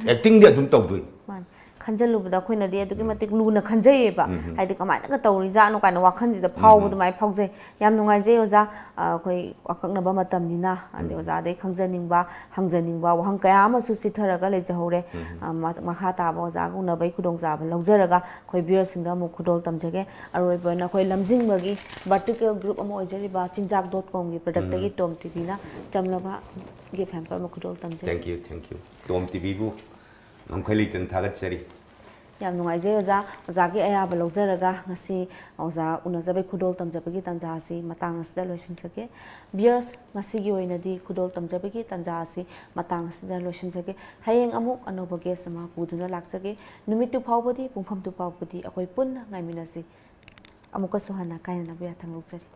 ꯑꯦꯛꯇꯤꯡꯗꯤ ꯑꯗꯨꯝ ꯇꯧꯗꯣꯏꯅꯤ꯫ ꯃꯥꯅꯤ꯫ ꯈꯟꯖꯜꯂꯨꯕꯗ ꯑꯩꯈꯣꯏꯅꯗꯤ ꯑꯗꯨꯛꯀꯤ ꯎꯝ꯫ ꯃꯇꯤꯛ ꯂꯨꯅ ꯈꯟꯖꯩꯌꯦꯕ꯫ ꯎꯝ, ꯎꯝ꯫ ꯍꯥꯏꯗꯤ ꯀꯃꯥꯏꯅꯒ ꯇꯧꯔꯤꯖꯥꯠꯅꯣ ꯀꯥꯏꯅ ꯋꯥꯈꯜꯁꯤꯗ ꯎꯝ, ꯐꯥꯎꯕ ꯎꯝ꯫ ꯑꯗꯨꯃꯥꯏꯅ ꯐꯥꯎꯖꯩ꯫ ꯌꯥꯝ ꯅꯨꯡꯉꯥꯏꯖꯩ ꯑꯣꯖꯥ꯫ ꯑ, ꯑꯩꯈꯣꯏ ꯑꯀꯛꯅꯕ ꯃꯇꯝꯅꯤꯅ, ꯑꯗꯩ ꯎꯝ꯫ ꯑꯣꯖꯥꯗꯩ ꯈꯪꯖꯅꯤꯡꯕ, ꯍꯪꯖꯅꯤꯡꯕ ꯋꯥꯍꯪ ꯀꯌꯥ ꯑꯃꯁꯨ ꯆꯤꯊꯔꯒ ꯂꯩꯖꯍꯧꯔꯦ꯫ ꯎꯝ꯫ ꯑ, ꯃ-, ꯃꯈꯥ ꯇꯥꯕ ꯑꯣꯖꯥꯒ ꯎꯅꯕꯒꯤ ꯈꯨꯗꯣꯡꯆꯥꯕ ꯂꯧꯖꯔꯒ ꯑꯩꯈꯣꯏ ꯚꯤꯌꯔꯁꯤꯡꯗ ꯑꯃꯨꯛ ꯈꯨꯗꯣꯜ ꯇꯝꯖꯒꯦ꯫ ꯑꯔꯣꯏꯕ ꯑꯣꯏꯅ ꯑꯩꯈꯣꯏ ꯂꯝꯖꯤꯡꯕꯒꯤ ꯚꯔꯇꯤꯀꯦꯜ ꯒ꯭ꯔꯨꯞ ꯑꯃ ꯑꯣꯏꯖꯔꯤꯕ ꯆꯤꯟꯖꯥꯛ ꯗꯣꯠ ꯀꯣꯝꯒꯤ ꯄ꯭ꯔꯗꯛꯇꯒꯤ ꯎꯝ꯫ ꯇꯣꯝ ꯇꯤꯚꯤꯅ ꯆꯝꯂꯕ ꯒꯤꯐ ꯍꯦꯝꯄꯔ ꯑꯃ ꯈꯨꯗꯣꯜ ꯇꯝꯖꯔꯤ꯫ Thank you, thank you꯫ ꯇꯣꯝ ꯇꯤꯚꯤꯕꯨ ꯉꯝꯈꯩ ꯂꯩꯇꯅ ꯊꯥꯒꯠꯆꯔꯤ꯫ ꯌꯥꯝ ꯅꯨꯡꯉꯥꯏꯖꯩ ꯑꯣꯖꯥ꯫ ꯑꯣꯖꯥꯒꯤ ꯑꯌꯥꯕ ꯂꯧꯖꯔꯒ ꯉꯁꯤ ꯑꯣꯖꯥ ꯎꯅꯖꯕꯒꯤ ꯈꯨꯗꯣꯜ ꯇꯝꯖꯕꯒꯤ ꯇꯥꯟꯖꯥ ꯑꯁꯤ ꯃꯇꯥꯡ ꯑꯁꯤꯗ ꯂꯣꯏꯁꯤꯟꯖꯒꯦ꯫ ꯚꯤꯌꯔꯁ, ꯉꯁꯤꯒꯤ ꯑꯣꯏꯅꯗꯤ ꯈꯨꯗꯣꯜ ꯇꯝꯖꯕꯒꯤ ꯇꯥꯟꯖꯥ ꯑꯁꯤ ꯃꯇꯥꯡ ꯑꯁꯤꯗ ꯂꯣꯏꯁꯤꯟꯖꯒꯦ꯫ ꯍꯌꯦꯡ ꯑꯃꯨꯛ ꯑꯅꯧꯕ ꯒꯦꯁ ꯑꯃ ꯄꯨꯗꯨꯅ ꯂꯥꯛꯆꯒꯦ꯫ ꯅꯨꯃꯤꯠꯇꯨ ꯐꯥꯎꯕꯗꯤ, ꯄꯨꯡꯐꯝꯗꯨ ꯐꯥꯎꯕꯗꯤ ꯑꯩꯈꯣꯏ ꯄꯨꯟꯅ ꯉꯥꯏꯃꯤꯟꯅꯁꯤ꯫ ꯑꯃꯨꯛꯀꯁꯨ ꯍꯟꯅ ꯀꯥꯏꯅꯅꯕ ꯌꯥꯊꯪ ꯂꯧꯖꯔꯤ꯫